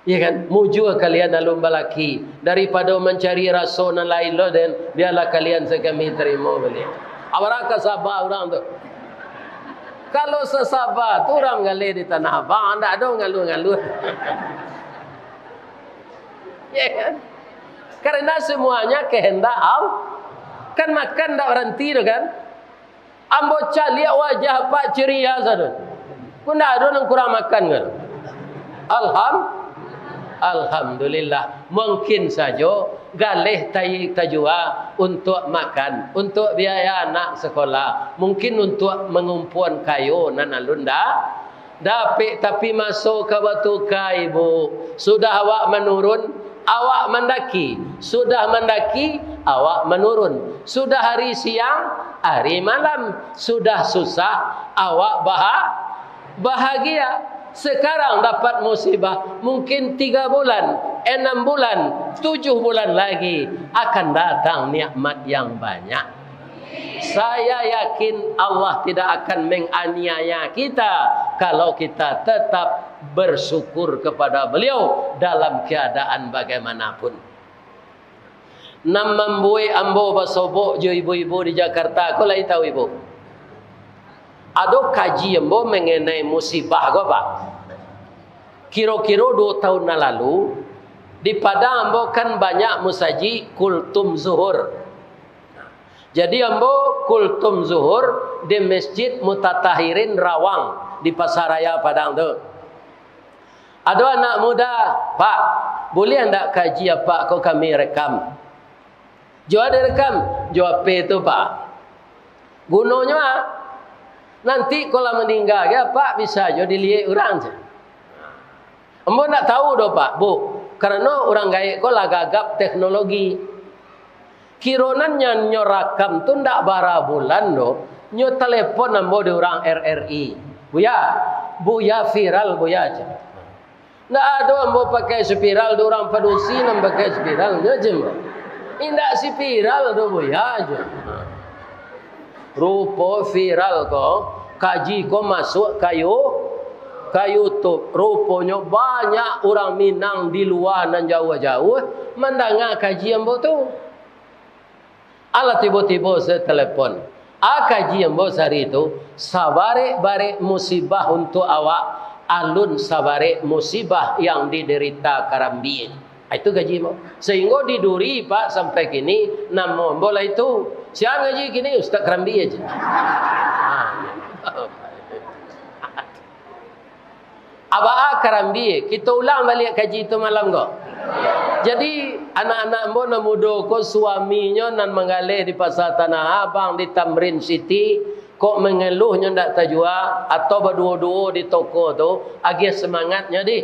Iya kan? Mujua kalian alun balaki, daripado mancari raso nan lain lo den, bialah kalian se kami tarimo baliak. Abaraka saba urang tu. Kalau sasaba tu urang galeh di Tanah Abang, ndak ado ngaluh-ngaluh. Ya kan? Karena semuanya kehendak Allah. Kan makan ndak baranti tu kan? Ambo caliak wajah Apak ceria sajo. Ko ndak ado nan kurang makan kan? Alham-, Alhamdulillah. Mungkin sajo galeh tai tajua untuak makan, untuak biaya anak sekolah, mungkin untuak mangumpuan kayo nan alun da-, dapek, tapi maso ka batuka, Ibu. Sudah awak manurun, awak mandaki. Sudah mandaki, awak manurun. Sudah hari siang, hari malam. Sudah susah, awak baha-, bahagia. Sekarang dapat musibah, mungkin tiga bulan, enam bulan, tujuh bulan lagi akan datang nikmat yang banyak. Saya yakin Allah tidak akan menganiaya kita kalau kita tetap bersyukur kepada Beliau dalam keadaan bagaimanapun. Nan mambuek ambo basobok jo ibu-ibu di Jakarta ko, lai tahu ibu? Ado kaji ambo mangenai musibah ko, Pak. Kiro-kiro duo tahun nan lalu, di Padang ambo kan banyak musajik kultum zuhur. Jadi ambo kultum zuhur di Masjid Mutatahirin Rawang di Pasaraya Padang tu. Ado anak muda, "Pak, buliah ndak kaji Apak ko kami rekam?" Jo a direkam? Jo H P tu, Pak. Gunonyo a? Nanti ko lah maningga, Apak bisa jo diliek urang, ceh. Ambo ndak tahu doh, Pak, Bu, karano urang gaek ko lah gagap teknologi. Kiro nan nyo, nyo rakam tu ndak bara bulan doh, nyo telepon ambo di urang R R I. "Buya, Buya viral, Buya," ceh. Ndak ado ambo pakai spiral, di urang padusi nan pakai spiral, nyo ceh. Indak spiral doh, Buya, ceh. Rupo viral ko, kaji ko masuak ka You-, ka YouTube. Ruponyo banyak urang Minang di lua nan jauah-jauah mandanga kaji ambo tu. Alah tibo-tibo se telepon. "A, kaji ambo sahari tu, sabarek-barek musibah untuak awak, alun sabarek musibah yang diderita Karambie." Ah, itu kaji ambo. Sehinggo di Duri, Pak, sampai kini, namo ambo lah itu. Sia ngaji kini? Ustaz Karambie aja. Ah. Abaa karambie, kito ulang baliak kaji tu malam ko. Jadi, anak-anak ambo nan mudo ko, suaminyo nan manggaleh di Pasar Tanah Abang, di Tamrin City, kok mangeluh nyo ndak tajua, atau baduo-duo di toko tu, agiah samangatnyo dih.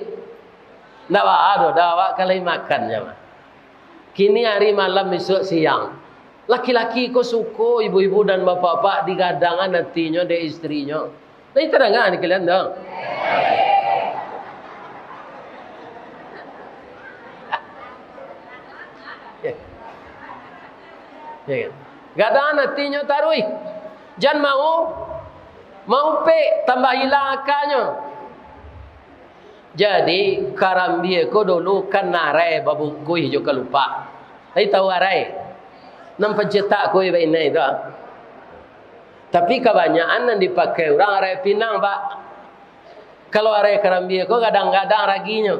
Ndak baa doh, dah awak ka lai makan nyo mah. Kini ari malam, isuak siang. Laki-laki ko suko ibu-ibu dan bapak-bapak digadangan atinyo dek istrinyo. Lai tadanga di kalian tu? Ya. Ya kan? Gadangan atinyo taruih. Jan mau, maupek, tambah ilang akanyo. Jadi, karambie ko dulu kan arai babungkuih jo kalupak. Lai tahu arai? Nan pancetak kuih bainai tu. Tapi kabanyakan nan dipakai urang arai pinang, Pak. Kalau arai karambie ko gadang-gadang raginyo.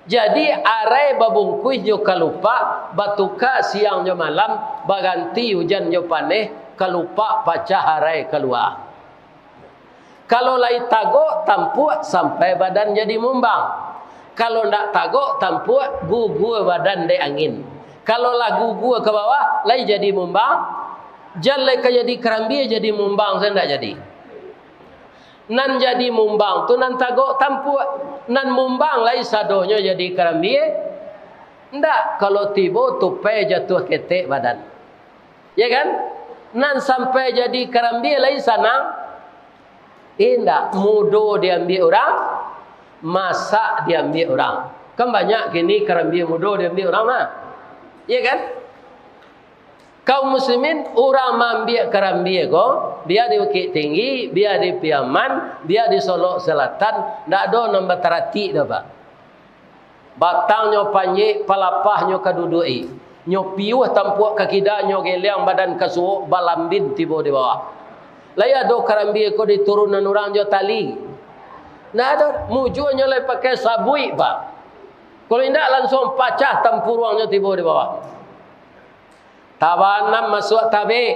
Jadi, arai babungkuih jo kalupak, batuka siang jo malam, baganti ujan jo paneh, kalupak pacah arai kalua. Kalau lai tagok tampuak, sampai badan jadi mumbang. Kalau ndak tagok tampuak, gugua badan dek angin. Kalau lah gugua ka bawah, lai jadi mumbang, jan lai ka jadi karambie, jadi mumbang sajo ndak jadi. Nan jadi mumbang tu nan tagok tampuak, nan mumbang lai sadonyo jadi karambie. Ndak, kalau tibo tupai jatuah ketek badan. Ya kan? Nan sampai jadi karambie lai sanang? Indak, mudo diambiak urang, masak diambiak urang. Kan banyak kini karambie mudo diambiak urang mah. Ya kan? Kaum muslimin, urang maambiak karambie ko, bia di Bukittinggi, bia di Piaman, bia di Solok Selatan, ndak ado nan bataratik doh, Pak. Batangnyo panjek, palapahnyo ka duduak-i. Nyo piuah tampuak ka kida, nyo geliang badan ka suok, balambin tibo di bawah. Lai ado karambie ko diturunan urang jo tali? Ndak ado, mujuanyo lai pakai sabuik, Pak. Kalau indak, langsuang pacah tampuruangnyo tibo di bawah. Tabanam masuak tabek,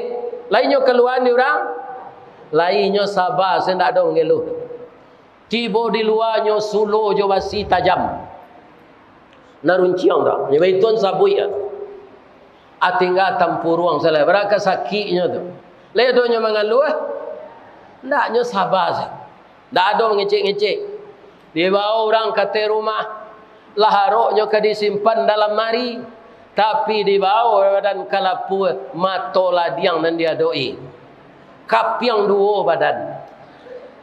lai nyo kaluaan di urang, lai nyo saba, sajo ndak ado mangeluh. Tibo di lua nyo sulo jo basi tajam. Nan runciang tu, nyo baituan sabuik tu. Ah, tingga tampuruang salah, bara ka sakiknyo tu. Lai ado nyo mangaluah? Ndak, nyo saba sajo. Ndak ado mangecek-ngecek. Dibawo urang ka ateh rumah, lah aroknyo ka disimpan dalam mari, tapi dibawo badan ka lapua, mato ladiang nan diadok-i. Kapiang duo badan.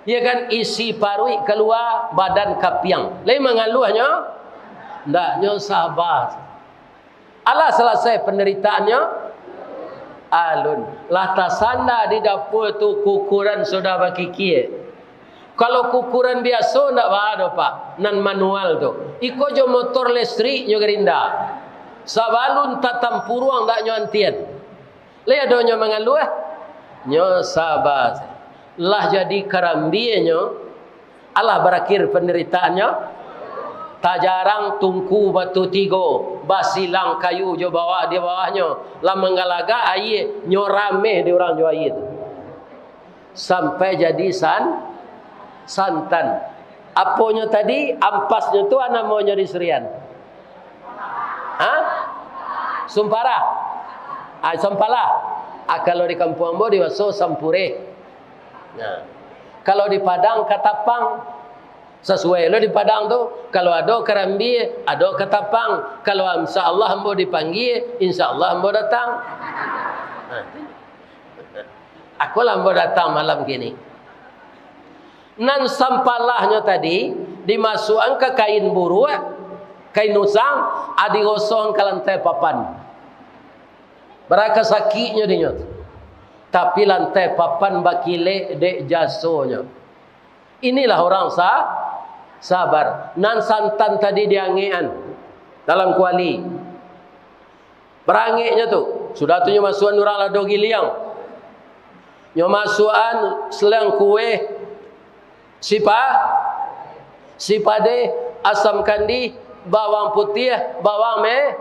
Ya kan, isi paruik kalua, badan kapiang. Lai mangaluah nyo? Ndak, nyo saba. Alah salasai pandaritaannyo? Alun. Lah tasanda di dapua tu, kukuran sudah bakikia. Kalau kukuran biaso, ndak baa doh, Pak. Nan manual tu. Iko jo motor listrik nyo garinda. Sabalun tatampuruang ndak nyo antian. Lai ado nyo mangaluah? Nyo saba. Lah jadi karambienyo, alah barakhir pandaritaannyo. Tajarang tungku batu tigo, basilang kayu jo bawah di bawahnyo, lah manggalagak aia, nyo rameh di urang jo aia tu. Sampai jadi san-, santan. Aponyo tadi, ampasnyo tu, a namonyo di Surian? Ha? Sumpara. Ah, sampala. Ah, kalau di kampuang ambo dibaso sampureh. Nah. Kalau di Padang, katapang. Sasuai lo di Padang tu, kalau ado karambia, ado katapang. Kalau insya Allah ambo dipanggia, insya Allah ambo datang. Nah. Akolah ambo datang malam kini. Nan sampalahnyo tadi, dimasuakan ka kain buruak, kain usang, a digosokan ka lantai papan. Bara ka sakiknyo dinyo tu. Tapi lantai papan bakilek dek jasonyo. Inilah urang sa-, sabar. Nan santan tadi diangekan dalam kuali. Barangeknyo tu, sudah tu nyo masuakan urang lado giliang. Nyo masuakan seliang kueh, sipa-, sipadeh, asam kandih, bawang putiah, bawang me-,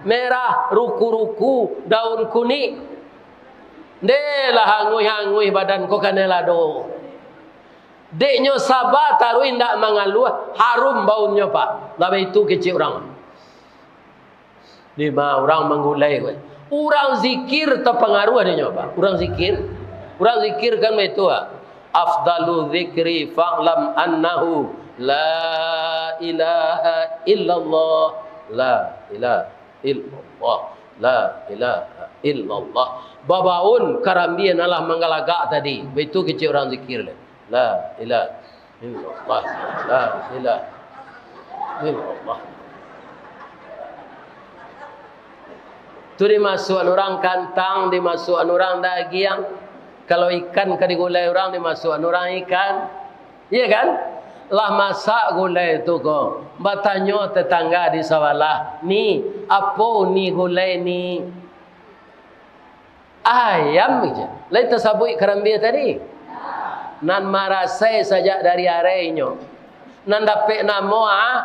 merah, ruku-ruku, daun kunik. Ndeh lah anguih-anguih badan ko kanai lado. Dek nyo saba taruih indak mangaluah, harum baunnyo, Pak. Lah baitu kecek urang. Dima urang manggulai ko. Urang zikir tapangaruah dek nyo, Pak. Urang zikir. Urang zikir kan baitu, Pak. Afdalu zikri fa'lam annahu la ilaha illallah. La ilaha illallah. La ilaha illallah. Babaun karambia nan lah manggalagak tadi. Baitu kecek urang zikir. La ilaha illallah. La ilaha illallah. Tu dimasuakan urang kantang, dimasuakan urang dagiang. Kalau ikan ka digulai urang, dimasuakan urang ikan. Iya kan? Lah masak gulai tu ko. Batanyo tetangga di sabalah, "Ni, apo ni gulai ni?" "Ayam," je. Lai tasabuik karambia tadi? Nan marasai sajak dari araihnyo. Nan dapek namo, ah,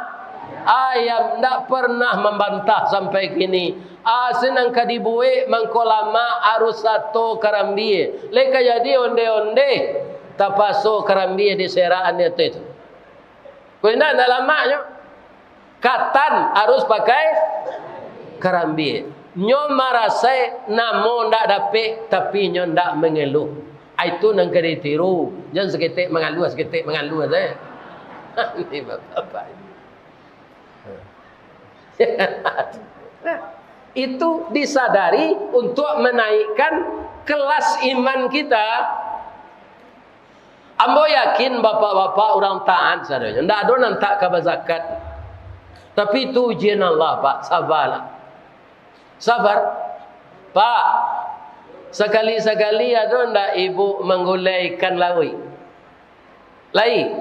ayam, ndak pernah mambantah sampai kini. Ah, senang ka dibuek mangko lamak arus sato karambia. Lai ka jadi onde-onde, tapaso karambia diserakan di ateh tu. Kok indak, indak lamaknyo. Katan harus pakai karambia. Nyo marasai namo ndak dapek, tapi nyo ndak mangeluh. Ai tu nan ka ditiru. Jan saketek mangaluah, saketek mangaluah saja. Ini bapak-bapak ini. Itu disadari untuk menaikkan kelas iman kita. Ambo yakin bapak-bapak urang taat sadonyo, ndak ado nan tak ka bazakat. Tapi itu ujian Allah, Pak. Sabarlah. Sabar. Pak, sakali-sakali ado ndak ibu manggulai ikan lauik? Lai.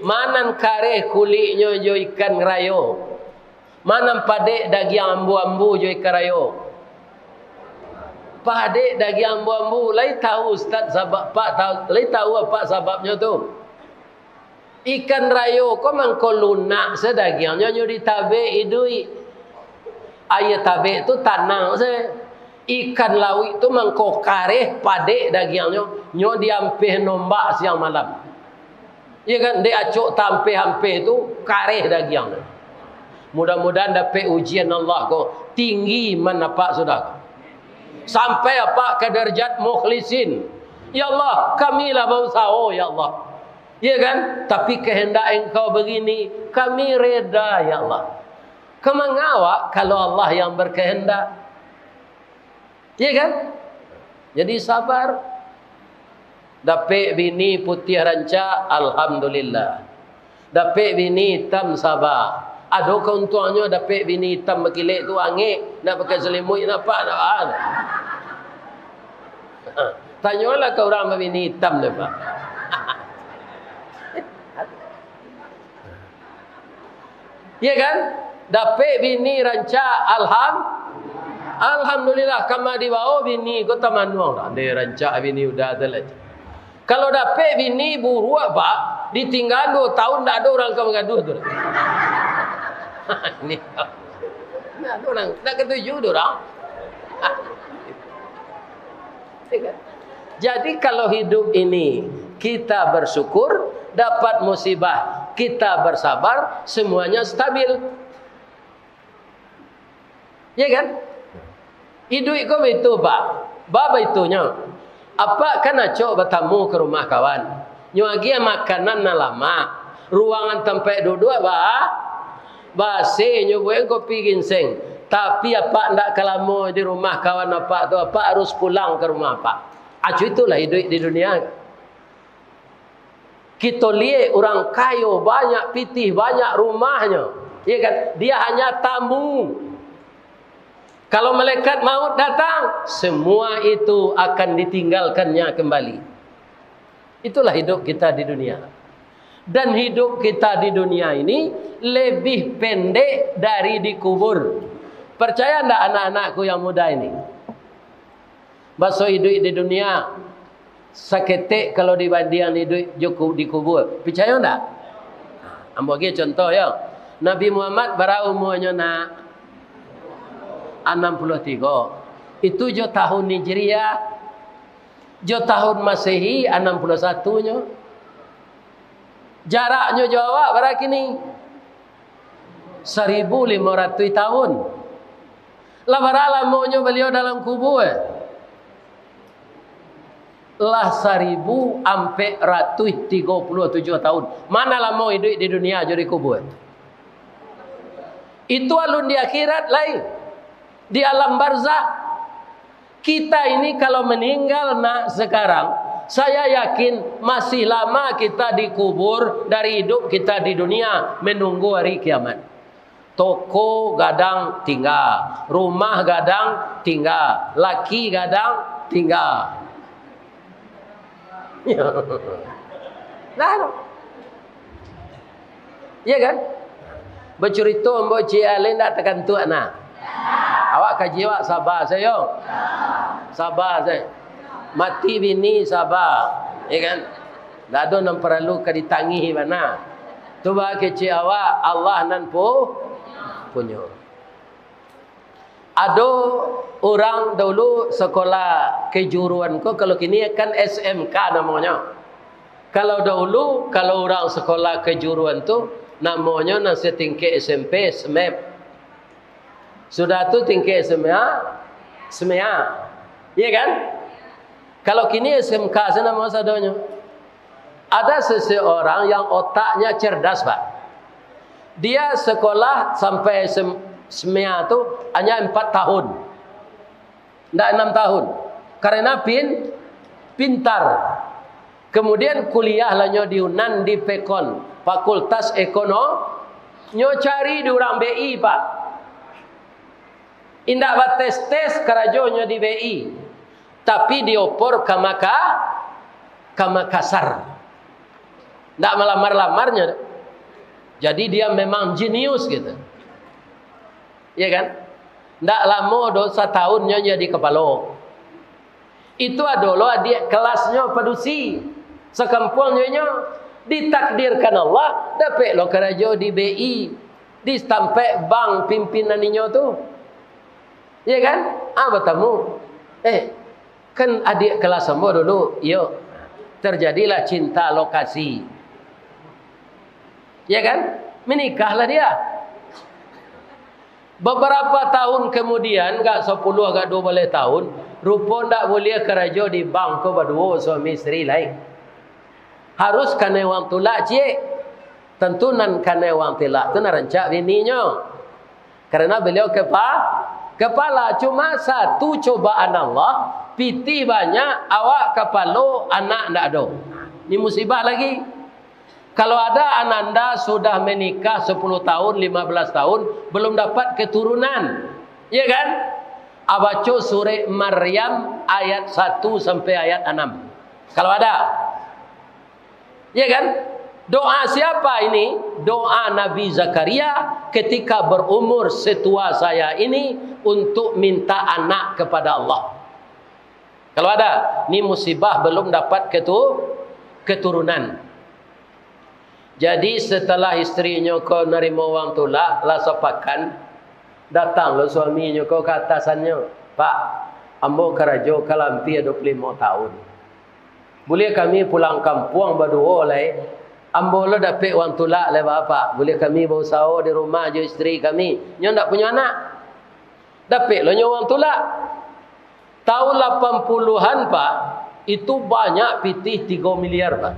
Ma nan kareh kuliknyo jo ikan rayo? Ma nan padek dagiang ambu-ambu jo ikan rayo? Padek dagiang ambu-ambu. Lai tahu Ustaz sabab, Pak, tahu, lai tahu apak sababnyo tu? Ikan rayo ko mangko lunak se dagiangnyo, nyo ditabek iduik. Aia tabek tu tanang se. Ikan lauik tu mangko kareh, padek dagiangnyo, nyo diampeh nombak siang malam. Iya kan, dek acok tampeh-ampeh tu, kareh dagiangnyo. Mudah-mudahan dapek ujian Allah ko, tinggi iman apak sudah ko. Sampai apak ka darajat mukhlisin. Ya Allah, kami lah bausaho, ya Allah. Iya kan? Tapi kehendak Engkau begini, kami reda, ya Allah. Ka manga awak kalau Allah yang berkehendak? Iya kan? Jadi sabar. Dapek bini putiah rancak, alhamdulillah. Dapek bini itam, saba. Ado kauntuangnyo dapek bini itam bakilek tu, angek, nak pakai salimuik, nak apak, nak, ah. Tanyolah ka urang babini itam tu, Pak. Iya kan? Dapek bini rancak, alham-, alhamdulillah, kama dibawa bini ko tamanuang. Ado rancak bini udah tu lah. Kalau dapek bini buruak, Pak, ditinggaan duo tahun, ndak ado urang ka mangaduah tu. Ni, ndak ado urang, ndak katuju tu urang. Jadi, kalau hidup ini kita bersyukur, dapat musibah, kita bersabar, semuanya stabil. Ya kan? Iduik ko baitu, Pak. Ba baitunyo. Apak kan acok batamu ka rumah kawan. Nyo agiah makanan nan lamak. Ruangan tampek duduak ba, ba-AC, nyo buek kopi ginseng. Tapi apak ndak ka lamo di rumah kawan apak tu, apak harus pulang ka rumah apak. Acu, itulah iduik di dunia. Kito liek urang kayo, banyak pitih, banyak rumahnyo. Iya kan? Dia hanya tamu. Kalau malaikat maut datang, semua itu akan ditinggalkannya kembali. Itulah hidup kita di dunia. Dan hidup kita di dunia ini lebih pendek dari di kubur. Percaya ndak anak-anakku yang muda ini? Baso iduik di dunia, saketek kalau dibandiang iduik jo ku-, di kubur. Picayo ndak? Ambo agiah contoh, yo. Nabi Muhammad bara umuanyo, nak? Anam puluah tigo. Itu jo tahun Hijriah. Jo tahun Masehi, anam puluah satu nyo. Jaraknyo jo awak bara kini? Saribu limo ratuih tahun. Lah bara lamonyo baliau dalam kubua? Lah saribu ampek ratuih tigo puluah tujuah tahun. Mana lamo iduik di dunia jo di kubua? Itu alun di akhirat lai, di alam barzakh. Kita ini kalau meninggal nak sekarang, saya yakin masih lama kita dikubur dari hidup kita di dunia menunggu hari kiamat. Toko gadang tingga, rumah gadang tingga, laki gadang tingga. Nah, iya kan? Bacurito ambo Cik Alin dak takantuak nah. Awak kaji awak saba sajo. Saba sajo. Mati bini saba, iya kan? Dak ado nan paralu ka ditangihi bana. Tu ba kecek awak, Allah nan pu-, punyo. Ado urang dahulu sekolah kejuruan ko, kalau kini kan S M K namonyo. Kalau dahulu, kalau urang sekolah kejuruan tu, namonyo nan setingkek S M P, SMEP. Sudah tu tingkek SMA, SMEA. Iya kan? Kalau kini S M K sajo namo sadonyo. Ada seseorang yang otaknya cerdas, Pak. Dia sekolah sampai SM, SMEA tu hanya empat tahun. Ndak enam tahun. Karena pin-, pintar. Kemudian kuliah lah nyo di Unan, di Pekon, Fakultas Ekonomi. Nyo cari di urang B I, Pak. Indak bates-tes karajonyo di B I, tapi dioper ka Maka-, ka Makassar. Ndak malamar-lamarnyo. Jadi dia memang jenius gitu. Iya kan? Ndak lamo doh, satahun nyo jadi kapalo. Itu ado lo adiak kelasnyo padusi sakampuang jo inyo. Ditakdirkan Allah, dapek lo karajo di B I, di tampek bank pimpinan inyo tu. Iya kan? Ah, batamu. Eh, kan adiak kelas ambo dulu, iyo. Terjadilah cinta lokasi. Iya kan? Menikahlah dia. Beberapa tahun kemudian, agak sapuluah, agak duo baleh tahun, rupo ndak buliah karajo di bank ko baduo suami isteri lai. Harus kanai uang tulak ciek. Tantu nan kanai uang tulak tu nan rancak bininyo. Karena beliau kepa-, kepala. Cuma satu cobaan Allah, pitih banyak, awak kapalo, anak ndak ado. Ni musibah lagi. Kalau ada ananda sudah menikah sepuluh tahun, lima belas tahun, belum dapat keturunan, ya kan? Abaco surek Maryam ayat satu sampai ayat enam. Kalau ada. Ya kan? Doa siapa ini? Doa Nabi Zakaria ketika berumur setua saya ini untuk minta anak kepada Allah. Kalau ada, ni musibah belum dapat ketu-, keturunan. Jadi, setelah isterinyo ko narimo uang tulak, lah sapakan, datang lo suaminyo ko ka atasannyo, "Pak, ambo karajo ka lampia duo puluah limo tahun. Buliah kami pulang kampuang baduo lai? Ambo lo dapek uang tulak lai, Bapak. Buliah kami bausaho di rumah jo isteri kami." Nyo ndak punyo anak. Dapek lo nyo uang tulak. Tahun lapan puluhan, Pak, itu banyak pitih tigo miliar, Pak.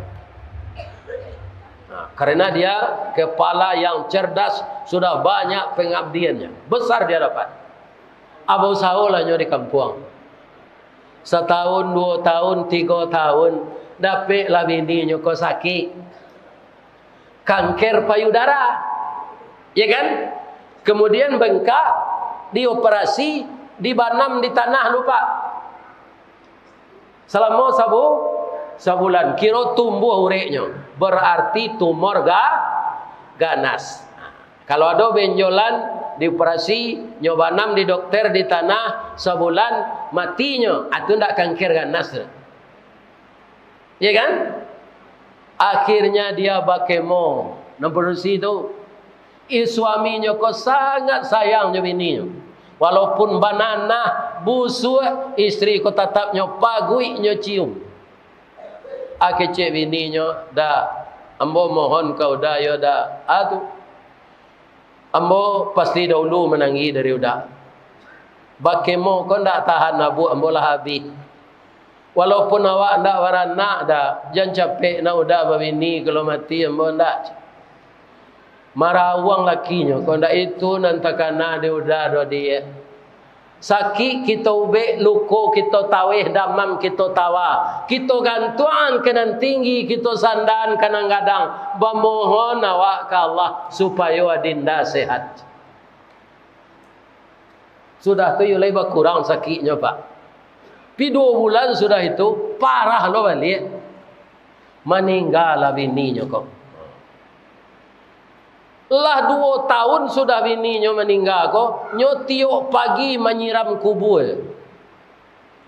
Nah, karena dia kepala yang cerdas, sudah banyak pengabdiannya. Besar dia dapat. Abah usaholah nyo di kampuang. Satahun, duo tahun, tigo tahun, dapeklah bininyo ko sakik. Kanker payudara. Ya kan? Kemudian bengkak, dioperasi, dibanam di tanah tu, Pak. Salamo sabu-, sabulan, kiro tumbuah ureknyo. Berarti tumor ga-, ganas. Kalau ado benjolan, dioperasi, nyo banam di dokter di tanah, sabulan, matinyo. Ah, tu ndak kanker ganas tu. Ya kan? Akhirnya dia bakemo, nan padusi tu. Ih, suaminyo ko sangat sayang jo bininyo. Walaupun bananah, busuak, isteri ko tatap nyo paguik nyo cium. Ah, kecek bininyo, "Dak, Ambo mohon ka Uda, yo Da. A tu. Ambo pasti dahulu mananggi dari Uda. Bakemo ko ndak tahan abuak ambo lah abih. Walaupun awak ndak baranak Da, jan capek nak Uda babini, kalau mati ambo ndak. Marawang lakinyo ko, ndak itu nan takana di Uda doh, Diak. Sakik kito ubek, luko kito taweh, damam kito tawa. Kito gantuangan ka nan tinggi, kito sandaan ka nan gadang. Bamohon awak ka Allah supayo Adinda sehat. Sudah tu, iyo lai bakurang sakiknyo, Pak. Pi duo bulan sudah itu, parah lo baliak. Maninggalah bininyo ko. Lah duo tahun sudah bininyo maningga ko, nyo tiok pagi manyiram kubua.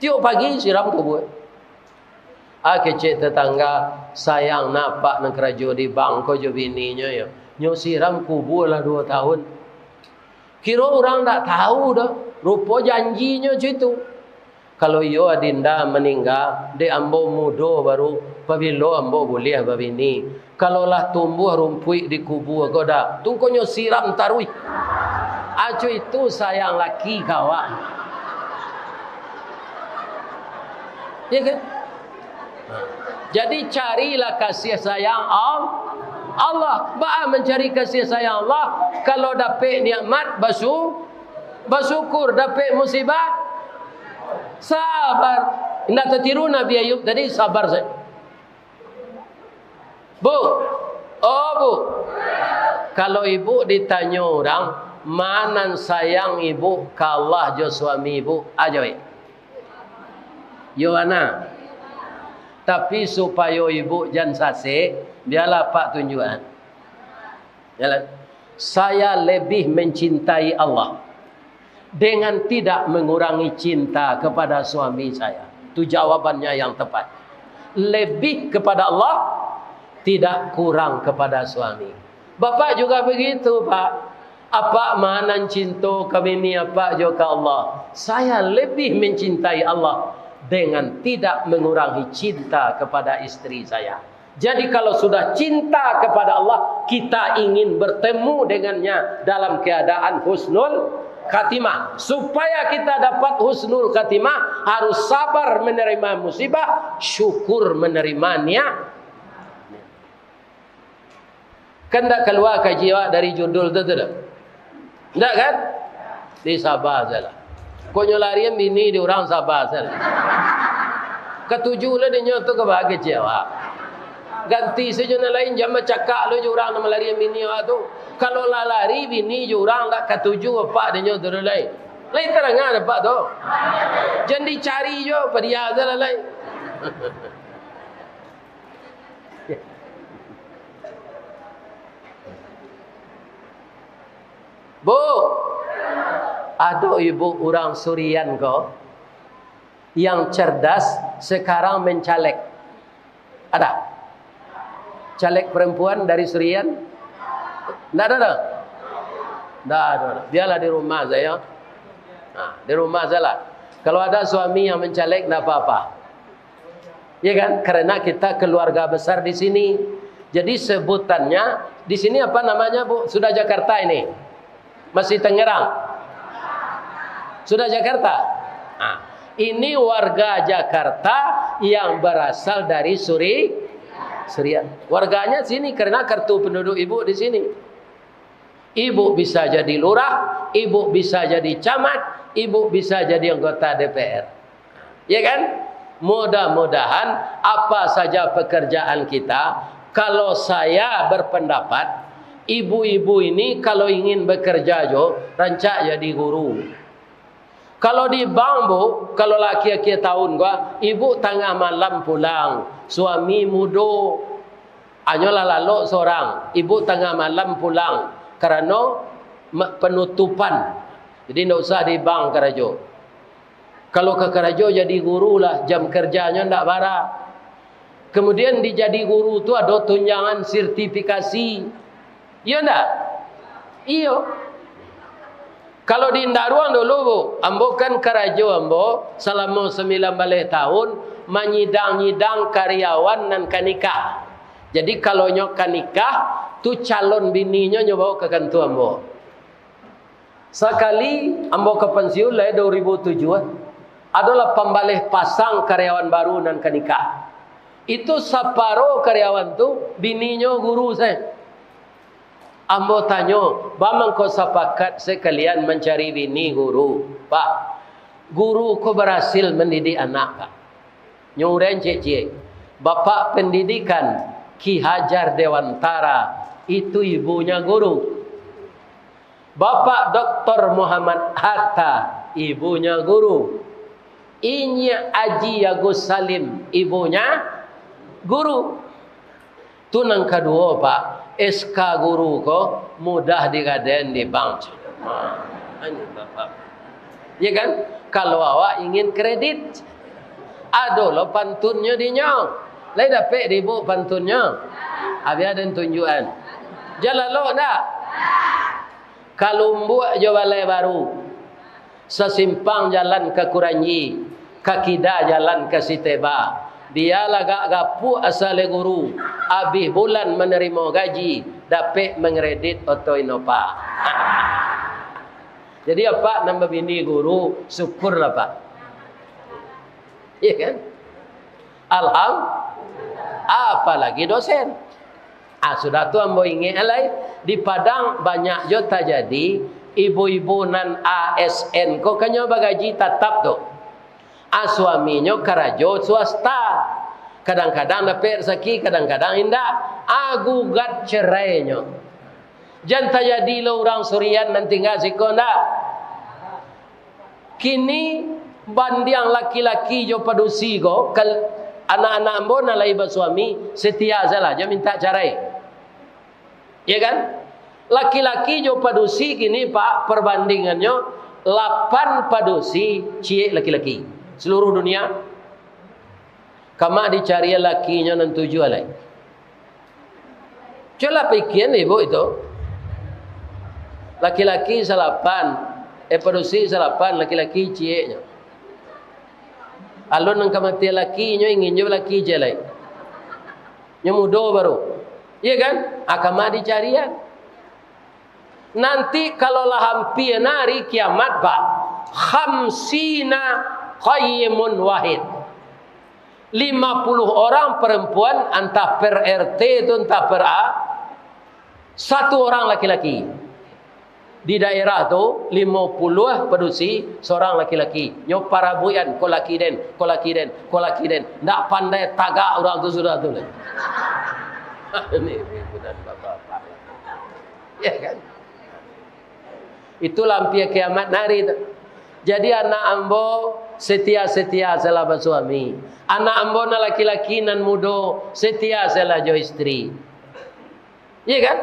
Tiok pagi siram kubua. Ah, kecek tetangga, sayang napak nan karajo di bank ko jo bininyo yo. Nyo siram kubua lah duo tahun. Kiro urang ndak tahu doh, rupo janjinyo co itu. Kalau iyo Adinda maningga, dek ambo mudo baru, pabilo ambo buliah babini. Kalau lah tumbuah rumpuik di kubua ko Da, tungkonyo siram taruih. Aco itu sayang laki ka awak. Ya kan? Jadi, carilah kasih sayang Al-, Allah. Baa mancari kasih sayang Allah? Kalau dapek nikmat, basu-, basyukur. Dapek musibah, sabar. Indak tatiru Nabi Ayub tadi, sabar sajo. Bu, oh Bu, kalau ibu ditanyo urang, ma nan sayang ibu ka Allah jo suami ibu, a jawek. Yo ana. Tapi supayo ibu jan sasek, bialah Pak tunjuakan. Jalan. Saya lebih mencintai Allah dengan tidak mengurangi cinta kepada suami saya. Itu jawabannya yang tepat. Lebih kepada Allah, tidak kurang kepada suami. Bapak juga begitu, Pak. Apak ma nan cinto ka bini apak jo ka Allah. Saya lebih mencintai Allah dengan tidak mengurangi cinta kepada istri saya. Jadi, kalau sudah cinta kepada Allah, kita ingin bertemu dengannya dalam keadaan husnul khatimah. Supaya kita dapat husnul khatimah, harus sabar menerima musibah, syukur menerima nikmat. Kan ndak kalua kaji awak dari judul tu, tu dah? Ndak kan? Di sabar sajolah. Kok nyo larian bini di urang, sabar sajolah. Katuju lah dinyo tu ka baa kaji awak. Ganti sajo nan lain, jan bacakak lo jo urang nan malarian bini awak tu. Kalau lah lari bini jo urang, ndak katuju apak dinyo tu lai. Lai tarang apak tu. Jan dicari jo, padiah sajolah lai. Bu, ado ibu urang Surian ko yang cerdas, sekarang mencaleg. Ada? Caleg perempuan dari Surian? Ndak ada, dah? Ndak ada, dah. Biarlah di rumah saja. Nah, di rumah sajalah. Kalau ada suami yang mencaleg, ndak apa-apa. Ya kan? Karena kita keluarga besar di sini. Jadi sebutannya, di sini apa namanya, Bu? Sudah Jakarta ini? Masih Tangerang? Sudah Jakarta? Nah, ini warga Jakarta yang berasal dari Suri-, Surian. Warganya sini karena kartu penduduk ibu di sini. Ibu bisa jadi lurah, ibu bisa jadi camat, ibu bisa jadi anggota D P R. Ya kan? Mudah-mudahan apa saja pekerjaan kita, kalau saya berpendapat, ibu-ibu ini kalau ingin bekerja jo, rancak jadi guru. Kalau di bank, Bu, kalau lah akhir-akhir tahun ko, ibu tangah malam pulang, suami mudo, hanyolah lalok sorang, ibu tangah malam pulang, karano ma-, penutupan. Jadi, ndak usah di bank karajo. Kalau ka karajo jadi guru lah, jam kerjanyo ndak bara. Kemudian di jadi guru tu ado tunjangan sertifikasi. Iyo ndak? Iyo. Kalau di Indaruang dulu, Bu, ambo kan karajo ambo salamo sambilan baleh tahun manyidang-nyidang karyawan nan ka nikah. Jadi, kalau nyo ka nikah, tu calon bininyo nyo bawa ka kantua ambo. Sakali ambo ka pansiun, lai dua ribu tujuh, ado lah pambaleh pasang karyawan baru nan ka nikah. Itu saparo karyawan tu bininyo guru se. Ambo tanyo, "Ba mangko sapakat se kalian mancari bini guru?" "Pak, guru ko barasil mandidik anak, Pak." Nyo urang ciek-ciek, "Bapak pendidikan Ki Hajar Dewantara, itu ibunya guru. Bapak Doktor Muhammad Hatta, ibunya guru. Inyiak Aji Agus Salim, ibunya guru." Tu nan kaduo, Pak, S K guru ko mudah digadaian di bank. Ha, ini Bapak. Ya kan? Kalau awak ingin kredit, ado lo pantunnyo di nyo. Lai dapek di ibu pantunnyo? Abih ado tunjuakan. Jan lalok ndak? Kalumbuak jo Balai Baru, sasimpang jalan ka Kuranji, ka kida jalan ka Siteba. Dia lagak gapuak asa le guru, abih bulan manarimo gaji, dapek mangredit oto Innova. Jadi, apak nan babini guru, syukurlah, Pak. Iya kan? Alham-, apalagi dosen. Ah, sudah tu ambo ingek lai, di Padang banyak jo tajadi ibu-ibu nan A S N ko kan nyo bagaji tatap tu. Ah, suaminyo karajo swasta. Kadang-kadang dapek rasaki, kadang-kadang indak. Ah, gugat cerainyo. Jan tajadi lo urang surian nan tingga siko ndak? Kini, bandiang laki-laki jo padusi ko, kal-, anak-anak ambo nan lai basuami, setia sajolah, jan mintak carai. Iya kan? Laki-laki jo padusi kini, Pak, perbandingannyo, lapan padusi, ciek laki-laki. Seluruh dunia, kama dicari lakinyo nan tujuah lai. Cubolah pikian ibu itu. Laki-laki salapan, eh, padusi salapan, laki-laki cieknyo. Alun nan ka mati lakinyo, ingin jo laki ciek lai. Nyo mudo baru. Iya kan? Ah, kama dicarian. Nanti kalau lah ampia hari kiamat, Pak, khamsina qayyimun wahid. Lima puluh orang perempuan, antah per R T tu, antah per A, satu orang laki-laki. Di daerah tu, limo puluah padusi, seorang laki-laki. Nyo parabuikan, ko laki den, ko laki den, ko laki den. Ndak pandai tagak urang tu sudah tu lai. Ini, ini benar, bapak-bapak. Ya kan? Itulah ampia kiamat nari tu. Jadi, anak ambo setia-setia salah basuami. Anak ambo nan laki-laki nan mudo setia salah jo istri. Iya kan?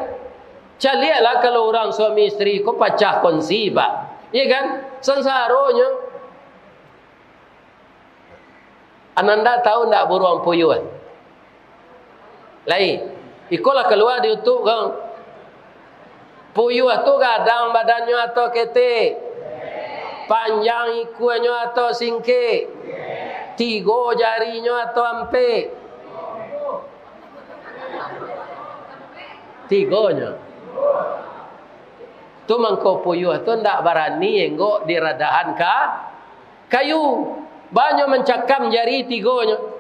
Caliaklah kalau urang suami istri ko pacah kongsi, Pak. Iya kan? Sansaronyo. Ananda tahu ndak buruang puyuah? Lai. Iko lah kalua di YouTube ko. Puyuah tu gadang badannyo atau ketek? Panjang ikuanyo atau singkek? Tigo jarinyo atau ampek? Tigonyo. Tu mangko puyuah tu ndak barani enggok di radahan ka-, kayu. Banyo mancakam jari tigonyo.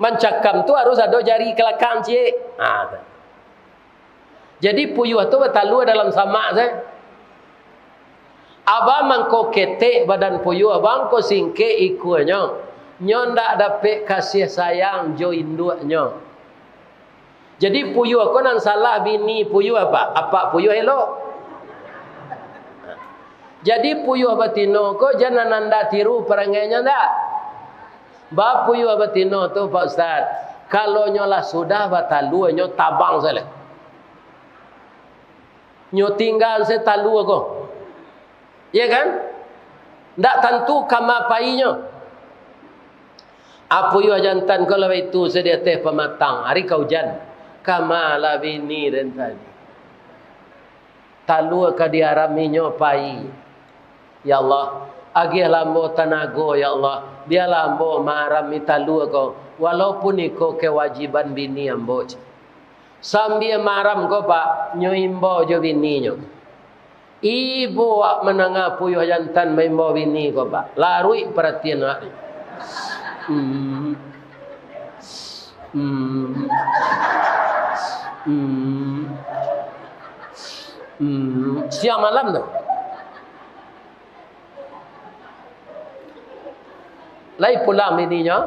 Mancakam tu harus ado jari kalakang ciek. Ha, tu. Jadi, puyuah tu batalua dalam samak se. Aba mangko ketek badan puyuah, mangko singkek ikuanyo. Nyo ndak dapek kasih sayang jo induaknyo. Jadi, puyuah ko nan salah bini puyuah, Pak. Apak puyuah elok. Jadi, puyuah batino ko jan ananda tiru parangainyo ndak? Ba puyuah batino tu, Pak Ustaz, kalau nyo lah sudah batalua, nyo tabang sajo. Nyo tinggaan se talua ko. Iya kan? Ndak tantu kama painyo. A puyuah jantan ko lah baitu se di ateh pamatang, ari ka ujan. Kama lah bini den tadi. Talua ka diaraminyo pai. Ya Allah, Agiahlah ambo tanago, ya Allah, bialah ambo maaram talua ko, walaupun iko kewajiban bini ambo. Sambia maaram ko, Pak, nyo imbau jo bininyo. Ibo awak mandanga puyuah jantan maimbau bini ko, Pak. Laruik paratian awak. Hmm. Hmm. Hmm. Hmm. Siang malam tu. Lai pulang bininyo?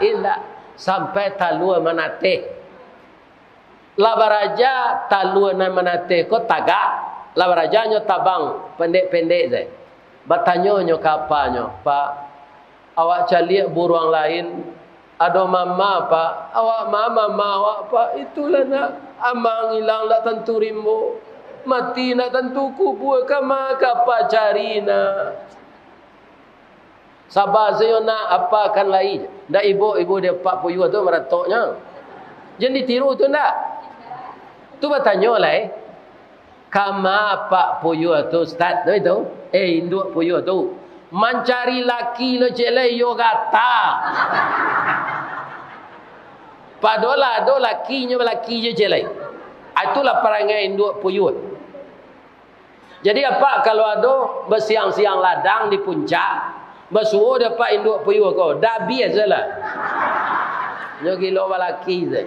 Indak. Sampai talua manateh. Lah baraja talua nan manateh ko tagak, lah baraja nyo tabang pendek-pendek se. Batanyo nyo ka apanyo, "Pak, awak caliak buruang lain, ado mama, Pak. Awak ma mama awak, Pak? Itulah nak, amang ilang ndak tantu rimbo, mati ndak tantu kubua, kama ka apa cari nak?" Saba sajo nak, apa kan lai. Ndak ibo-ibo di apak puyuah tu maratoknyo. Jan ditiru tu ndak? Tu batanyo lai. Kama apak puyuah tu, Ustaz, tu itu? Eh, induak puyuah tu. Mancari laki lo cek lai, iyo gata. Padolah ado lakinyo, balaki jo cek lai. Ah, itulah parangai induak puyuah. Jadi, apak kalau ado basiang-siang ladang di puncak, basuo dek apak induak puyuah ko, dak biasolah. Nyo gilo balaki se.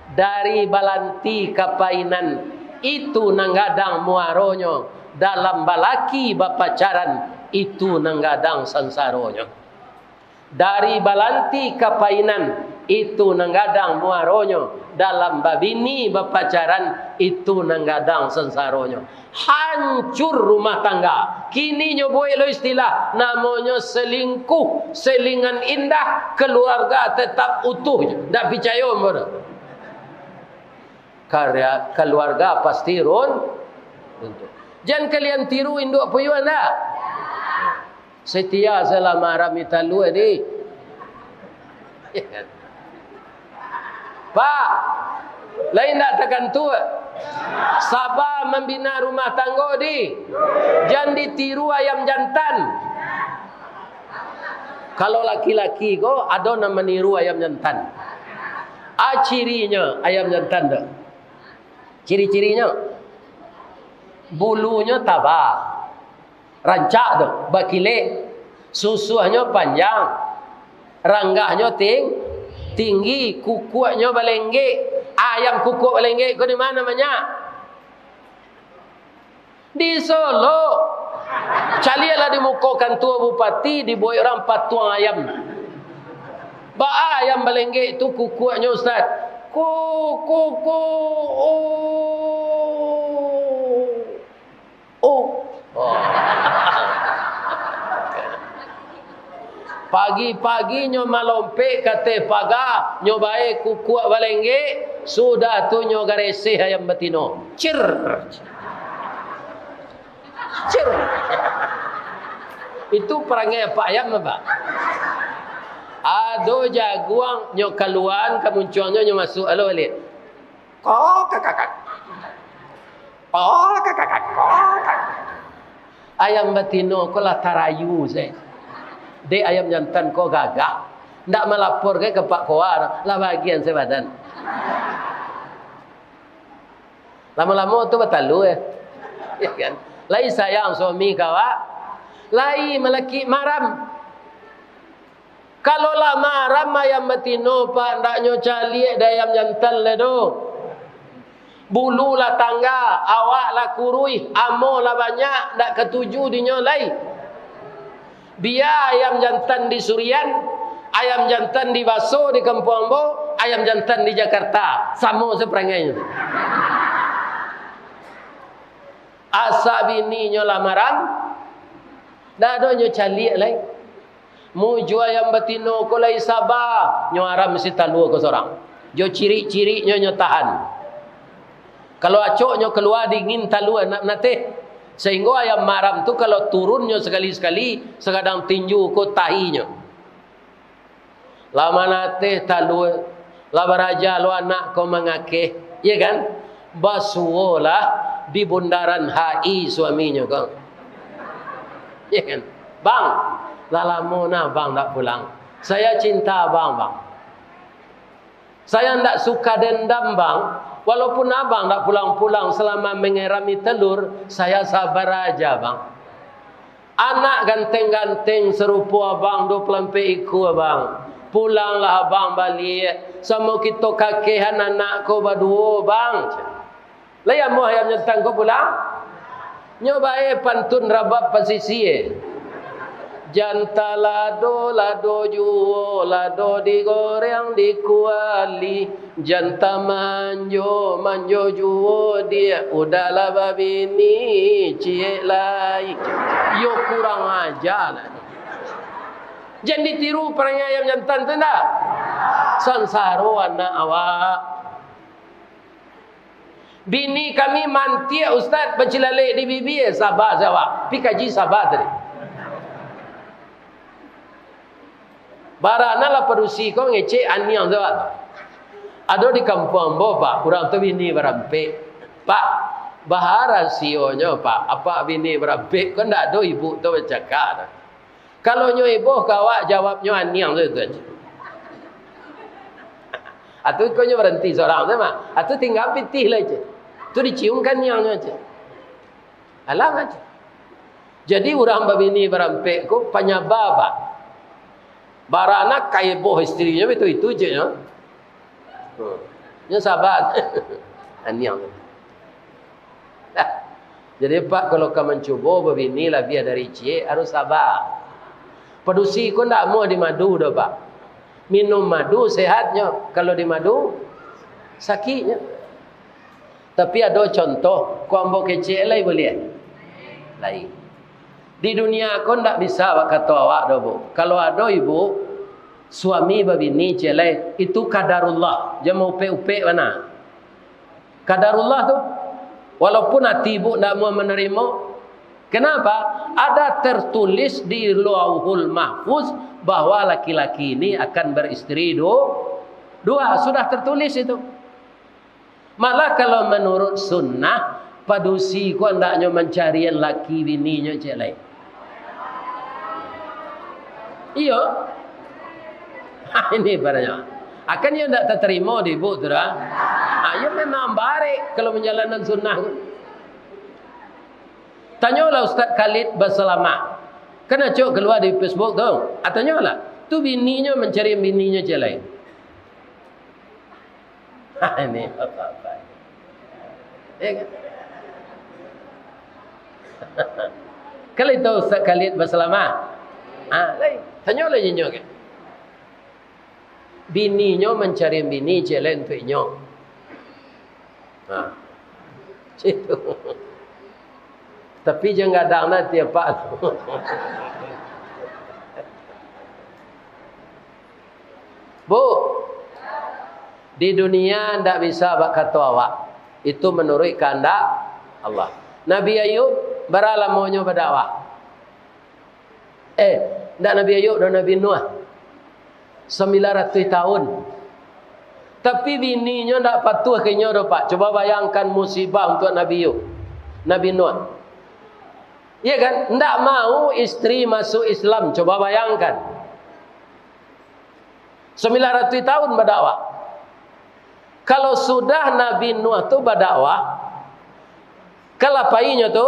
Dari balanti ka painan, itu nan gadang muaronyo, dalam balaki bapacaran, itu nan gadang sansaronyo. Dari balanti ka painan, itu nan gadang muaronyo, dalam babini bapacaran, itu nan gadang sansaronyo. Hancur rumah tangga. Kini nyo buek lo istilah, namonyo selingkuh, selingan indah, keluarga tetap utuh. Ndak picayo ambo tu. Karya, keluarga pasti run-, runtuh. Jan kalian tiru induak puyuah ndak? Setia selama rami talua di. Pak, lain ndak takantua? Saba mambina rumah tanggo di. Jan ditiru ayam jantan. Kalau laki-laki ko, ado nan maniru ayam jantan. A cirinyo ayam jantan tu. Ciri-cirinyo, bulunyo taba, rancak tu, bakilek, susuahnyo panjang, ranggahnyo ting-, tinggi, kukuaknyo balenggek. Ayam kukuak balenggek ko di ma banyak? Di Solo. Caliaklah di muko kantua bupati, dibuek urang patuang ayam. Baa ayam balenggek tu kukuaknyo, Ustaz? Ku, ku, ku, oh. Oh. Pagi-pagi nyo malompek ka ateh paga, nyo bae kukuak balenggek, sudah tu nyo gareseh ayam batino. Cir. Cir. Itu parangai apak ayam, Pak. Ado jaguang, nyo kaluaan ka muncuangnyo, nyo masuak alo baliak. Kok, kak, kak, kak. Kok, kak, kak, kak, kok, kak. Ayam batino ko lah tarayu se. Dek ayam jantan ko gagah. Ndak malapor ka Pak Koa, lah bagian se badan. Lamo-lamo tu batalua, eh. Ya kan? Lai sayang suami ka awak, lai malakik maram. Kalau lah maram ayam batino, Pak, ndak nyo caliak dek ayam jantan lai doh. Bulu lah tangga, awak lah kuruih, amoh lah banyak, ndak katuju dinyo lai. Bia ayam jantan di Surian, ayam jantan di Baso di kampuang ambo, ayam jantan di Jakarta, samo se parangainyo. Asa bininyo lah maram, ndak ado nyo caliak lai. Mujua ayam batino ko lai saba, nyo aram si talua ko sorang. Jo cirik-ciriknyo nyo tahan. Kalau acok nyo kalua dingin talua nak manateh. Sahinggo ayam maram tu kalau turun nyo sakali-sakali, sagadang tinju ko tahinyo. Lah manateh talua, lah baraja lo anak ko mangakeh, iya kan? Basuolah di bundaran H I suaminyo ko. Ya kan? "Bang, lah lamo nah abang ndak pulang. Saya cinta abang, bang. Saya ndak suka dendam, bang. Walaupun abang ndak pulang-pulang selama mengerami telur, saya sabar aja, bang. Anak ganteng-ganteng serupo abang, dua puluh ampek ikua, bang. Pulanglah abang baliak, samo kito kakehan anak ko baduo, bang." Lai amuah ayam jantan ko pulang? Nyo bae pantun rabab pasisia. Janta lado, lado juo, lado digoreng di kuali. Janta manjo, manjo juo diak, udahlah babini ciek lai. Yo kurang aja lah. Jan ditiru parangai ayam jantan tu ndak? Sansaro anak awak. Bini kami mantiak, Ustaz, bacilalek di bibia. Saba se awak. Pi kaji saba tadi. Baranalah padusi ko ngecek aniang se awak tu. Ado di kampuang ambo, Pak, urang tu bini barampek. Pak, baa rasionyo, Pak? Apak bini barampek ko ndak ado ibu tu bacakak tu. Kalau nyo iboh ka awak, jawabnyo aniang tu, tu aja. Atu ikonyo baranti surang tu mah. Atu tingga pitih lah aja. Tu dicium ka aniangnyo aja. Alah aja. Jadi urang babini barampek ko panyaba, Pak. Baranak ka iboh istrinyo, itu-itu je nyo. Hmm. Nyo saba. Aniang. Dah. Jadi, Pak, kalau ka mancubo babini labiah dari ciek, harus saba. Padusi ko ndak amuah dimadu doh, Pak. Minum madu sehatnyo, kalau dimadu, sakiknyo. Tapi ado contoh, ko ambo kecek lai buliah? Lai. Di dunia ko ndak bisa bak kato awak doh, Bu. Kalau ado ibu, suami babini ciek lai, itu qadarullah, jan maupek-upek bana. Qadarullah tu, walaupun ati ibu ndak mau manarimo, kenapa? Ada tertulis di Lauhul Mahfuz bahwa laki-laki ini akan beristeri du-, dua, sudah tertulis itu. Malah kalau manurut sunnah, padusi ko andaknyo mancarian laki bininyo ciek lai. Iyo. Ha, ini ibaratnyo. Akan iyo ndak tatarimo di ibu tu dah. Ha, iyo memang barek kalau manjalankan sunnah tu. Tanyolah Ustaz Khalid Basalamah. Kan acok kalua di Facebook tu. Ah, tanyolah. Tu bininyo mancarian bininyo ciek lai. Ha, ini bapak-bapak. Ya kan? Kalau itu Ustaz Khalid Basalamah. Ha, lai. Tanyolah inyo kan. Bininyo mancari bini ciek lai untuak inyo. Ha. Citu. Tapi jan gadang nah tiap pak. Bu, di dunia ndak bisa bak kato awak. Itu manuruik kahandak Allah. Nabi Ayub, bara lamonyo badakwah? Eh, ndak Nabi Ayub doh, Nabi Nuh. Sambilan ratuih tahun. Tapi bininyo ndak patuah ka inyo doh, Pak. Coba bayangkan musibah untuak Nabi Ayub. Nabi Nuh. Iya kan? Ndak mau istri masuk Islam. Coba bayangkan. Sambilan ratuih tahun badakwah. Kalau sudah Nabi Nuh tu badakwah, ka lapainyo tu,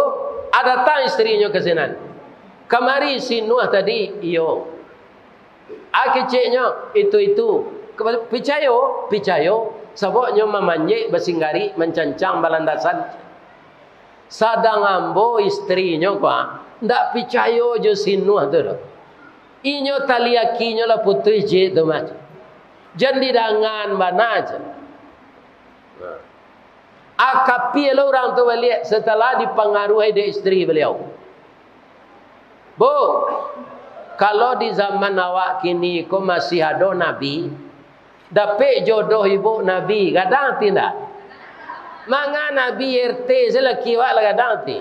ah, datang istrinyo ka sinan. Kamari si Nuh tadi, iyo. Ah, keceknyo, itu-itu. Picayo, picayo. Sabab nyo mamanjek, basinggarik, mancancang balandasan. Sadang ambo istrinyo ko, ah, ndak picayo jo si Nuh tu doh. Inyo tali akinyo lah putuih ciek tu mah. Jan didangaan bana ciek. Nah. Ah, kapia lo urang tu baliak setelah dipangaruhi dek istri baliau. Bu, kalau di zaman awak kini ko masih ado nabi, dapek jodoh ibu nabi, gadang ati ndak? Manga nabi R T se laki awak lah gadang ati.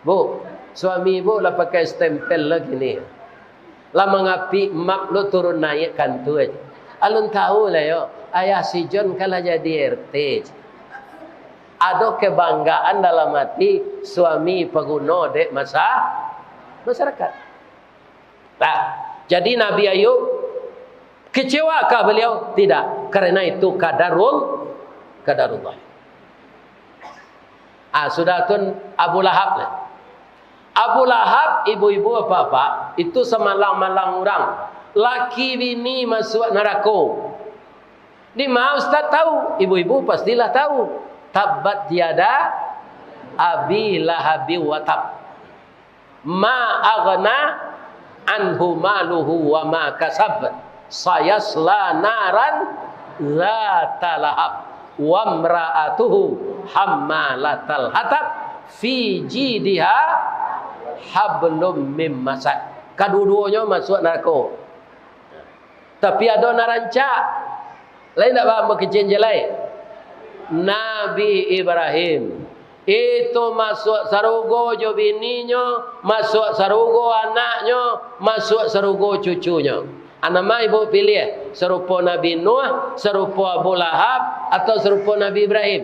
Bu, suami ibu lah pakai stempel lah kini. Lah mangapik map lo turun naiak kantua. Alun tahu lah yo, ayah si John kan lah jadi R T. Ado kebanggaan dalam hati suami paguno dek masa-, masyarakat. Nah, jadi Nabi Ayub, kecewakah beliau? Tidak, karena itu kadarul-, kadarullah. Ah, sudah tu Abu Lahab lah. Abu Lahab, ibu-ibu, bapak-bapak, itu samalang-malang urang. Laki bini masuak narako. Di ma Ustaz tahu? Ibu-ibu pastilah tahu. Tabbat yada Abi Lahabi wa tab. Ma aghna anhu maluhu wa ma kasab. Sayasla naran dzata lahab. Wa mra'atuhu hammalatal hatab. Fi jidiha hablum mim masad. Kaduo-duonyo masuak narako. Tapi ado nan rancak. Lain ndak, Bang, bakecek je lai? Nabi Ibrahim. Itu masuak sarugo jo bininyo, masuak sarugo anaknyo, masuak sarugo cucunyo. Ana ma ibu piliah, sarupo Nabi Nuh, sarupo Abu Lahab, atau sarupo Nabi Ibrahim?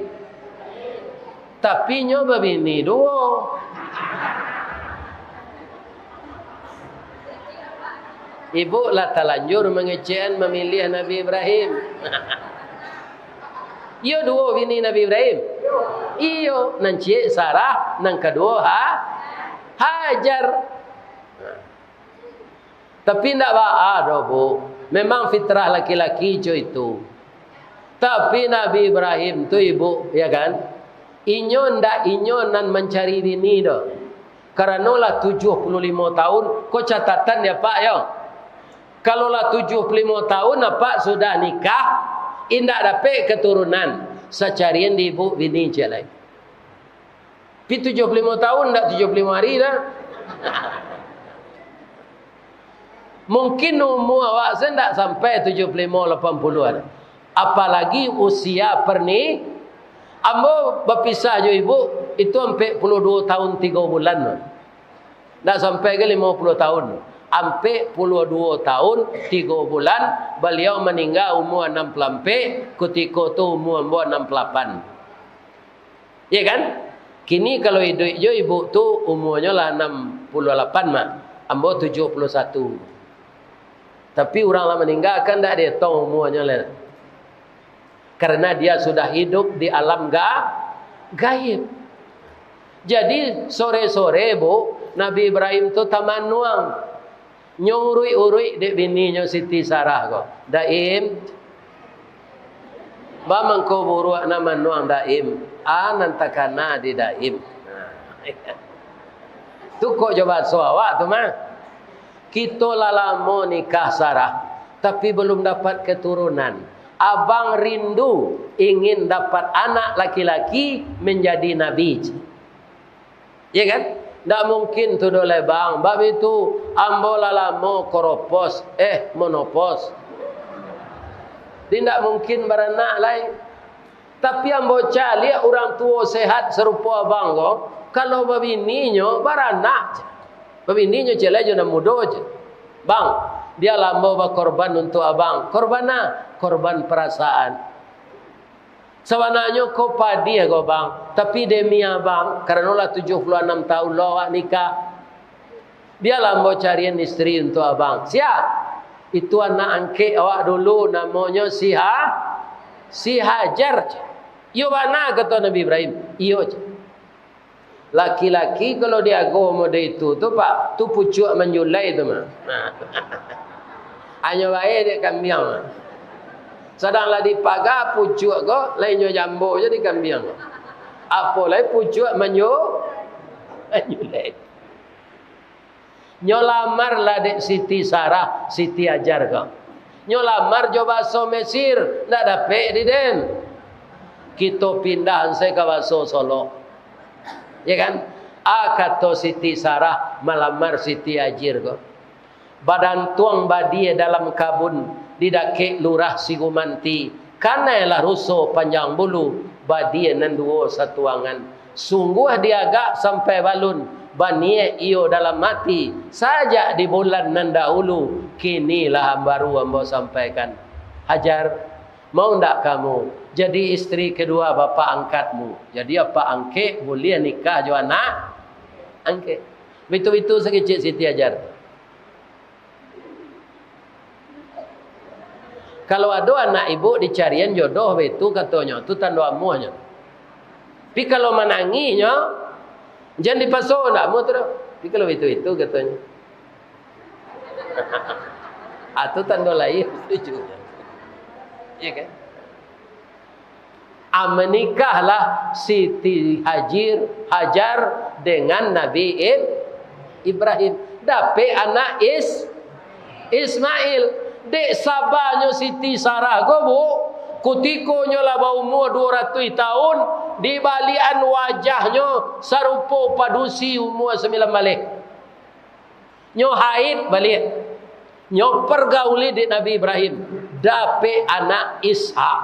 Tapi nyo babini duo. Ibu lah talanjur mangecekan mamiliah Nabi Ibrahim. Iyo duo bini Nabi Ibrahim? Iyo, nan ciek Sarah, nan kaduo Ha-, Hajar. Tapi ndak baa doh, Bu. Memang fitrah laki-laki co itu. Tapi Nabi Ibrahim tu, Ibu, ya kan? Inyo ndak inyo nan mancari bini doh. Karano lah tujuah puluah limo taun, ko catatan ya, Pak, yo. Kalau lah tujuah puluah limo taun, Apak sudah nikah, indak dapek katurunan, sacarian di ibu bini ciek lai. Pi tujuah puluah limo taun, ndak tujuah puluah limo ari dah. Mungkin umua awak se ndak sampai tujuah puluah limo, lapan puluah dah. Apalagi usia perni-, ambo bapisah jo ibu, itu ampek puluah duo taun tigo bulan. Ndak sampai ka limo puluah taun. Ampek puluah duo taun tigo bulan, baliau maningga umua anam puluah ampek, kutiko tu umua ambo anam puluah lapan. Iya kan? Kini kalau iduik jo ibu tu, umuanyo lah anam puluah lapan mah, ambo tujuah puluah satu. Tapi urang lah maningga kan ndak dietong umuanyo lai. Karena dia sudah hidup di alam ga-, gaib. Jadi, sore-sore, Bu, Nabi Ibrahim tu tamanuang. Nyo uruik-uruik dek bininyo Siti Sarah ko. "Daim, ba mangko buruak nan manuang, Daim?" "Ah, nan takana di Daim." Tu kok jo baso awak tu mah. "Kito lah lamo nikah, Sarah, tapi balum dapat katurunan. Abang rindu ingin dapat anak laki-laki manjadi nabi." Iya kan? Ndak mungkin tu doh lai, Bang. Bab itu, ambo lah lamo koropos, eh, monopos. Jadi ndak mungkin baranak lai. Tapi ambo caliak urang tuo sehat sarupo abang ko, kalau babininyo baranak. Babininyo ciek lai jo nan mudo ciek. "Bang, bialah ambo bakorban untuak abang." "Korban a?" "Korban parasaan." "Sabananyo ko padiah ko, Bang, tapi demi abang, karano lah tujuah puluah anam taun lo awak nikah, bialah ambo carian istri untuak abang." "Siap." "Itu anak angkek awak dulu, namonyo si Ha-, si Hajar." "Iyo bana," kato Nabi Ibrahim. "Iyo," cek. Laki-laki kalau di agomo model itu tu, Pak, tu pucuak manjulai tu mah. Nah. Hanyo bae dek kambiang mah. Sadang lah dipaga pucuak ko, lai nyo jambo je di kambiang. Apo lai pucuak manju-, manjulai. Nyo lamar lah dek Siti Sarah, Siti Hajar ko. Nyo lamar jo baso Mesir, ndak dapek di den. Kito pindah ansai ka baso Solok. Ya kan? A kato Siti Sarah malamar Siti Hajar ko. Badantuang badia dalam kabun, di dakek lurah Sigumanti. Kanai lah ruso panjang bulu, badia nan duo satuangan. Sungguah diagak sampai balun, baniaik iyo dalam ati, sajak di bulan nan dahulu, kini lah baru ambo sampaikan. Hajar, Mau ndak kamu jadi istri kedua bapak angkatmu? Jadi apak angkek buliah nikah jo anak angkek. Bitu-bitu sakecek Siti Hajar. Kalau ado anak ibu dicarian jodoh baitu katonyo, tu tando amuahnyo. Tapi kalau manangihnyo, jan dipaso, ndak amuah tu doh. Tapi kalau baitu-baitu katonyo. Ah, tu tando lain, setuju. Iya kan? Ah, menikahlah Siti Hajir, Hajar dengan Nabi Ib-, Ibrahim. Dapek anak Is-, Ismail. Dek sabanyo Siti Sarah ko, Bu, kutiko nyo lah baumua duo ratuih taun, dibaliakan wajahnyo sarupo padusi umua sambilan baleh. Nyo haid baliak. Nyo pergauli dek Nabi Ibrahim. Dapek anak Ishak.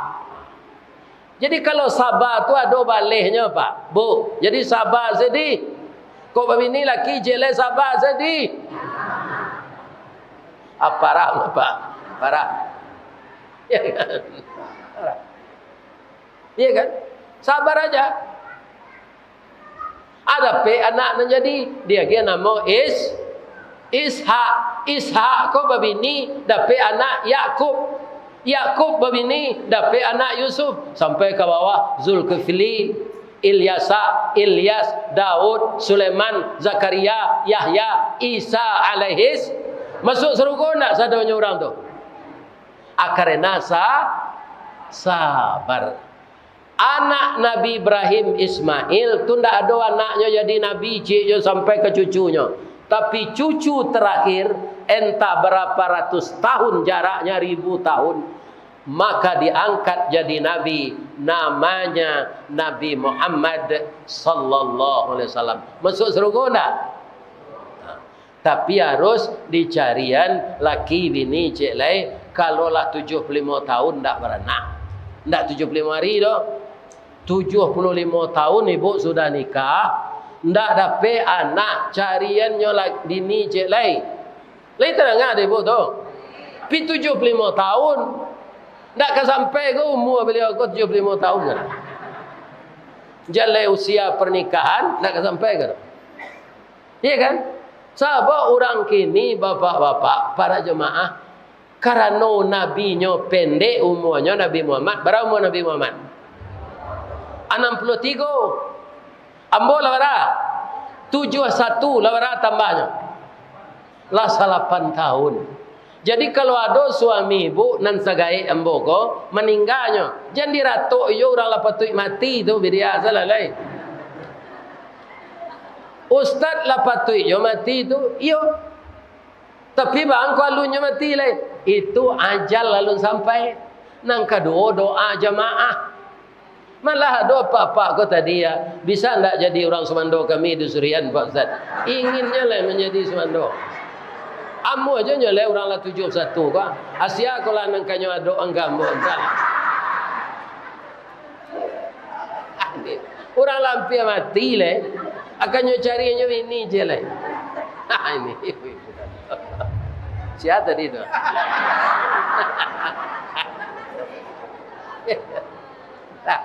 Jadi, kalau saba tu ado balehnyo, Pak, Bu. Jadi, saba sadih. Kok babini laki ciek lai saba sadih. Ah, parah, Pak. Parah. Ya kan? Parah. Iya kan? Sabar aja. Ah, dapek anak nan jadi, diagiah namo Is-, Ishak. Ishak ko babini, dapek anak Yakub. Yakub babini, dapek anak Yusuf. Sampai ka bawah, Zulkifli, Ilyasa, Ilyas, Daud, Sulaiman, Zakaria, Yahya, Isa alaihis. Masuak sarugo ndak sadonyo urang tu? Ah, karena sa-, sabar. Anak Nabi Ibrahim, Ismail, tu ndak ado anaknyo jadi nabi, ciek jo sampai ka cucunyo. Tapi cucu terakhir, entah berapa ratus tahun jaraknya, ribu tahun, maka diangkat jadi nabi, namanya Nabi Muhammad sallallahu alaihi wasallam. Masuak sarugo ndak? Tapi harus dicarian laki bini ciek lai, kalau lah tujuah puluah limo taun ndak baranak. Ndak tujuah puluah limo ari doh. Tujuah puluah limo taun ibu sudah nikah, ndak dapek anak, cariannyo la-, bini ciek lai. Lai tadanga dek ibu tu? Pi tujuah puluah limo taun, ndak ka sampai ko umua baliau ko tujuah puluah limo taun kan? Jan lai usia pernikahan, ndak ka sampai ko. Iya kan? Sabab urang kini, bapak-bapak, para jemaah, karano nabinyo pendek umuanyo, Nabi Muhammad, bara umua Nabi Muhammad? Anam puluah tigo. Ambo lah bara? Tujuah satu lah bara tambahnyo? Lah salapan taun. Jadi, kalau ado suami ibu nan sagaek ambo ko maningganyo, jan diratok iyo, urang lah patuik mati tu, bidia salah lai. Ustad lah patuik iyo mati tu, iyo. Tapi bangko alunnyo mati lai. Itu ajal alun sampai. Nan kaduo, doa jamaah. Malah ado apak-apak ko tadi, ya, bisa ndak jadi urang sumando kami di Surian, Pak Ustaz? Inginnyo lai manjadi sumando. Amuah jo nyo lai urang lah tujuah satu ko. Asia ko lah nan kanyo adok angka ambo entah. Urang lah ampia mati lai. Akanyo cari nyo bini ciek lai. Ini. Sia tadi tu? Nah,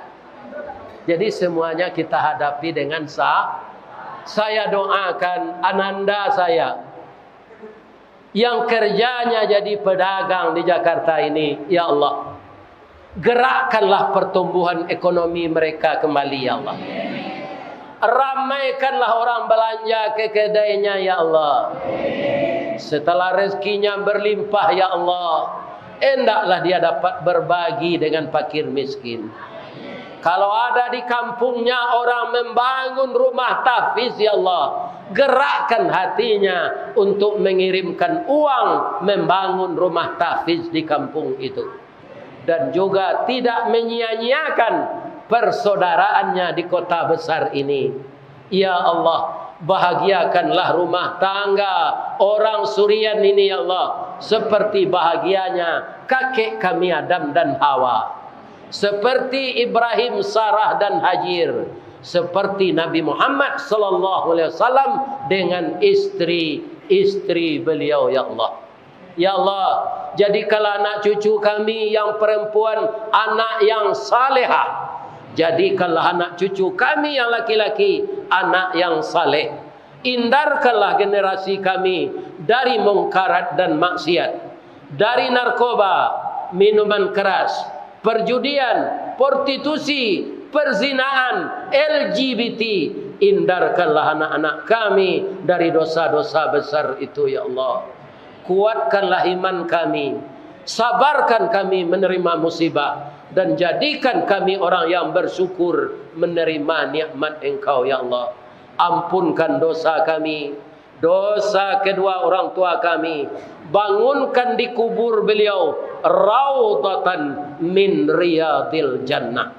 jadi semuanya kita hadapi dengan sa-, saya doakan ananda saya yang kerjanya jadi pedagang di Jakarta ini, ya Allah, gerakkanlah pertumbuhan ekonomi mereka kembali, ya Allah. Ramaikanlah orang belanja ke kedainya, ya Allah. Setelah rezekinya berlimpah, ya Allah, hendaklah dia dapat berbagi dengan fakir miskin. Kalau ada di kampungnya orang membangun rumah tahfiz, ya Allah, gerakkan hatinya untuk mengirimkan uang membangun rumah tahfiz di kampung itu. Dan juga tidak menyia-nyiakan persaudaraannya di kota besar ini. Ya Allah, bahagiakanlah rumah tangga orang Surian ini, ya Allah, seperti bahagianya kakek kami Adam dan Hawa, seperti Ibrahim, Sarah, dan Hajir, seperti Nabi Muhammad sallallahu alaihi wasallam dengan istri-istri beliau, ya Allah. Ya Allah, jadikanlah anak cucu kami yang perempuan anak yang salehah. Jadikanlah anak cucu kami yang laki-laki anak yang saleh. Indarkanlah generasi kami dari mungkarat dan maksiat, dari narkoba, minuman keras, perjudian, prostitusi, perzinaan, L G B T. Indarkanlah anak-anak kami dari dosa-dosa besar itu, ya Allah. Kuatkanlah iman kami, sabarkan kami menerima musibah, dan jadikan kami orang yang bersyukur menerima nikmat Engkau, ya Allah. Ampunkan dosa kami, dosa kedua orang tua kami, bangunkan di kubur beliau raudhatan min riyadil jannah.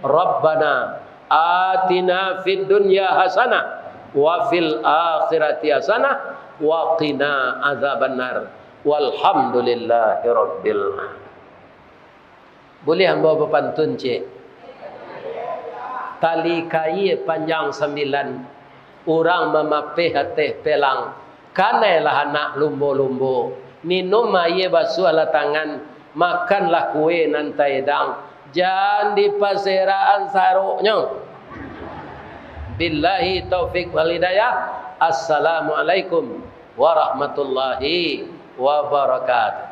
Rabbana atina fid dunya hasanah wa fil akhirati hasanah wa qina adzabannar. Walhamdulillahirabbil alamin. Buliah ambo bapantun, cek? Tali kaia panjang sambilan, urang mamapeh ateh pelang. Kanailah anak lumbo-lumbo, minum aia basuahlah tangan, makanlah kue nan taedang, jan dipaserakan saroknyo. Billahi taufik wal hidayah. Assalamualaikum warahmatullahi wabarakatuh.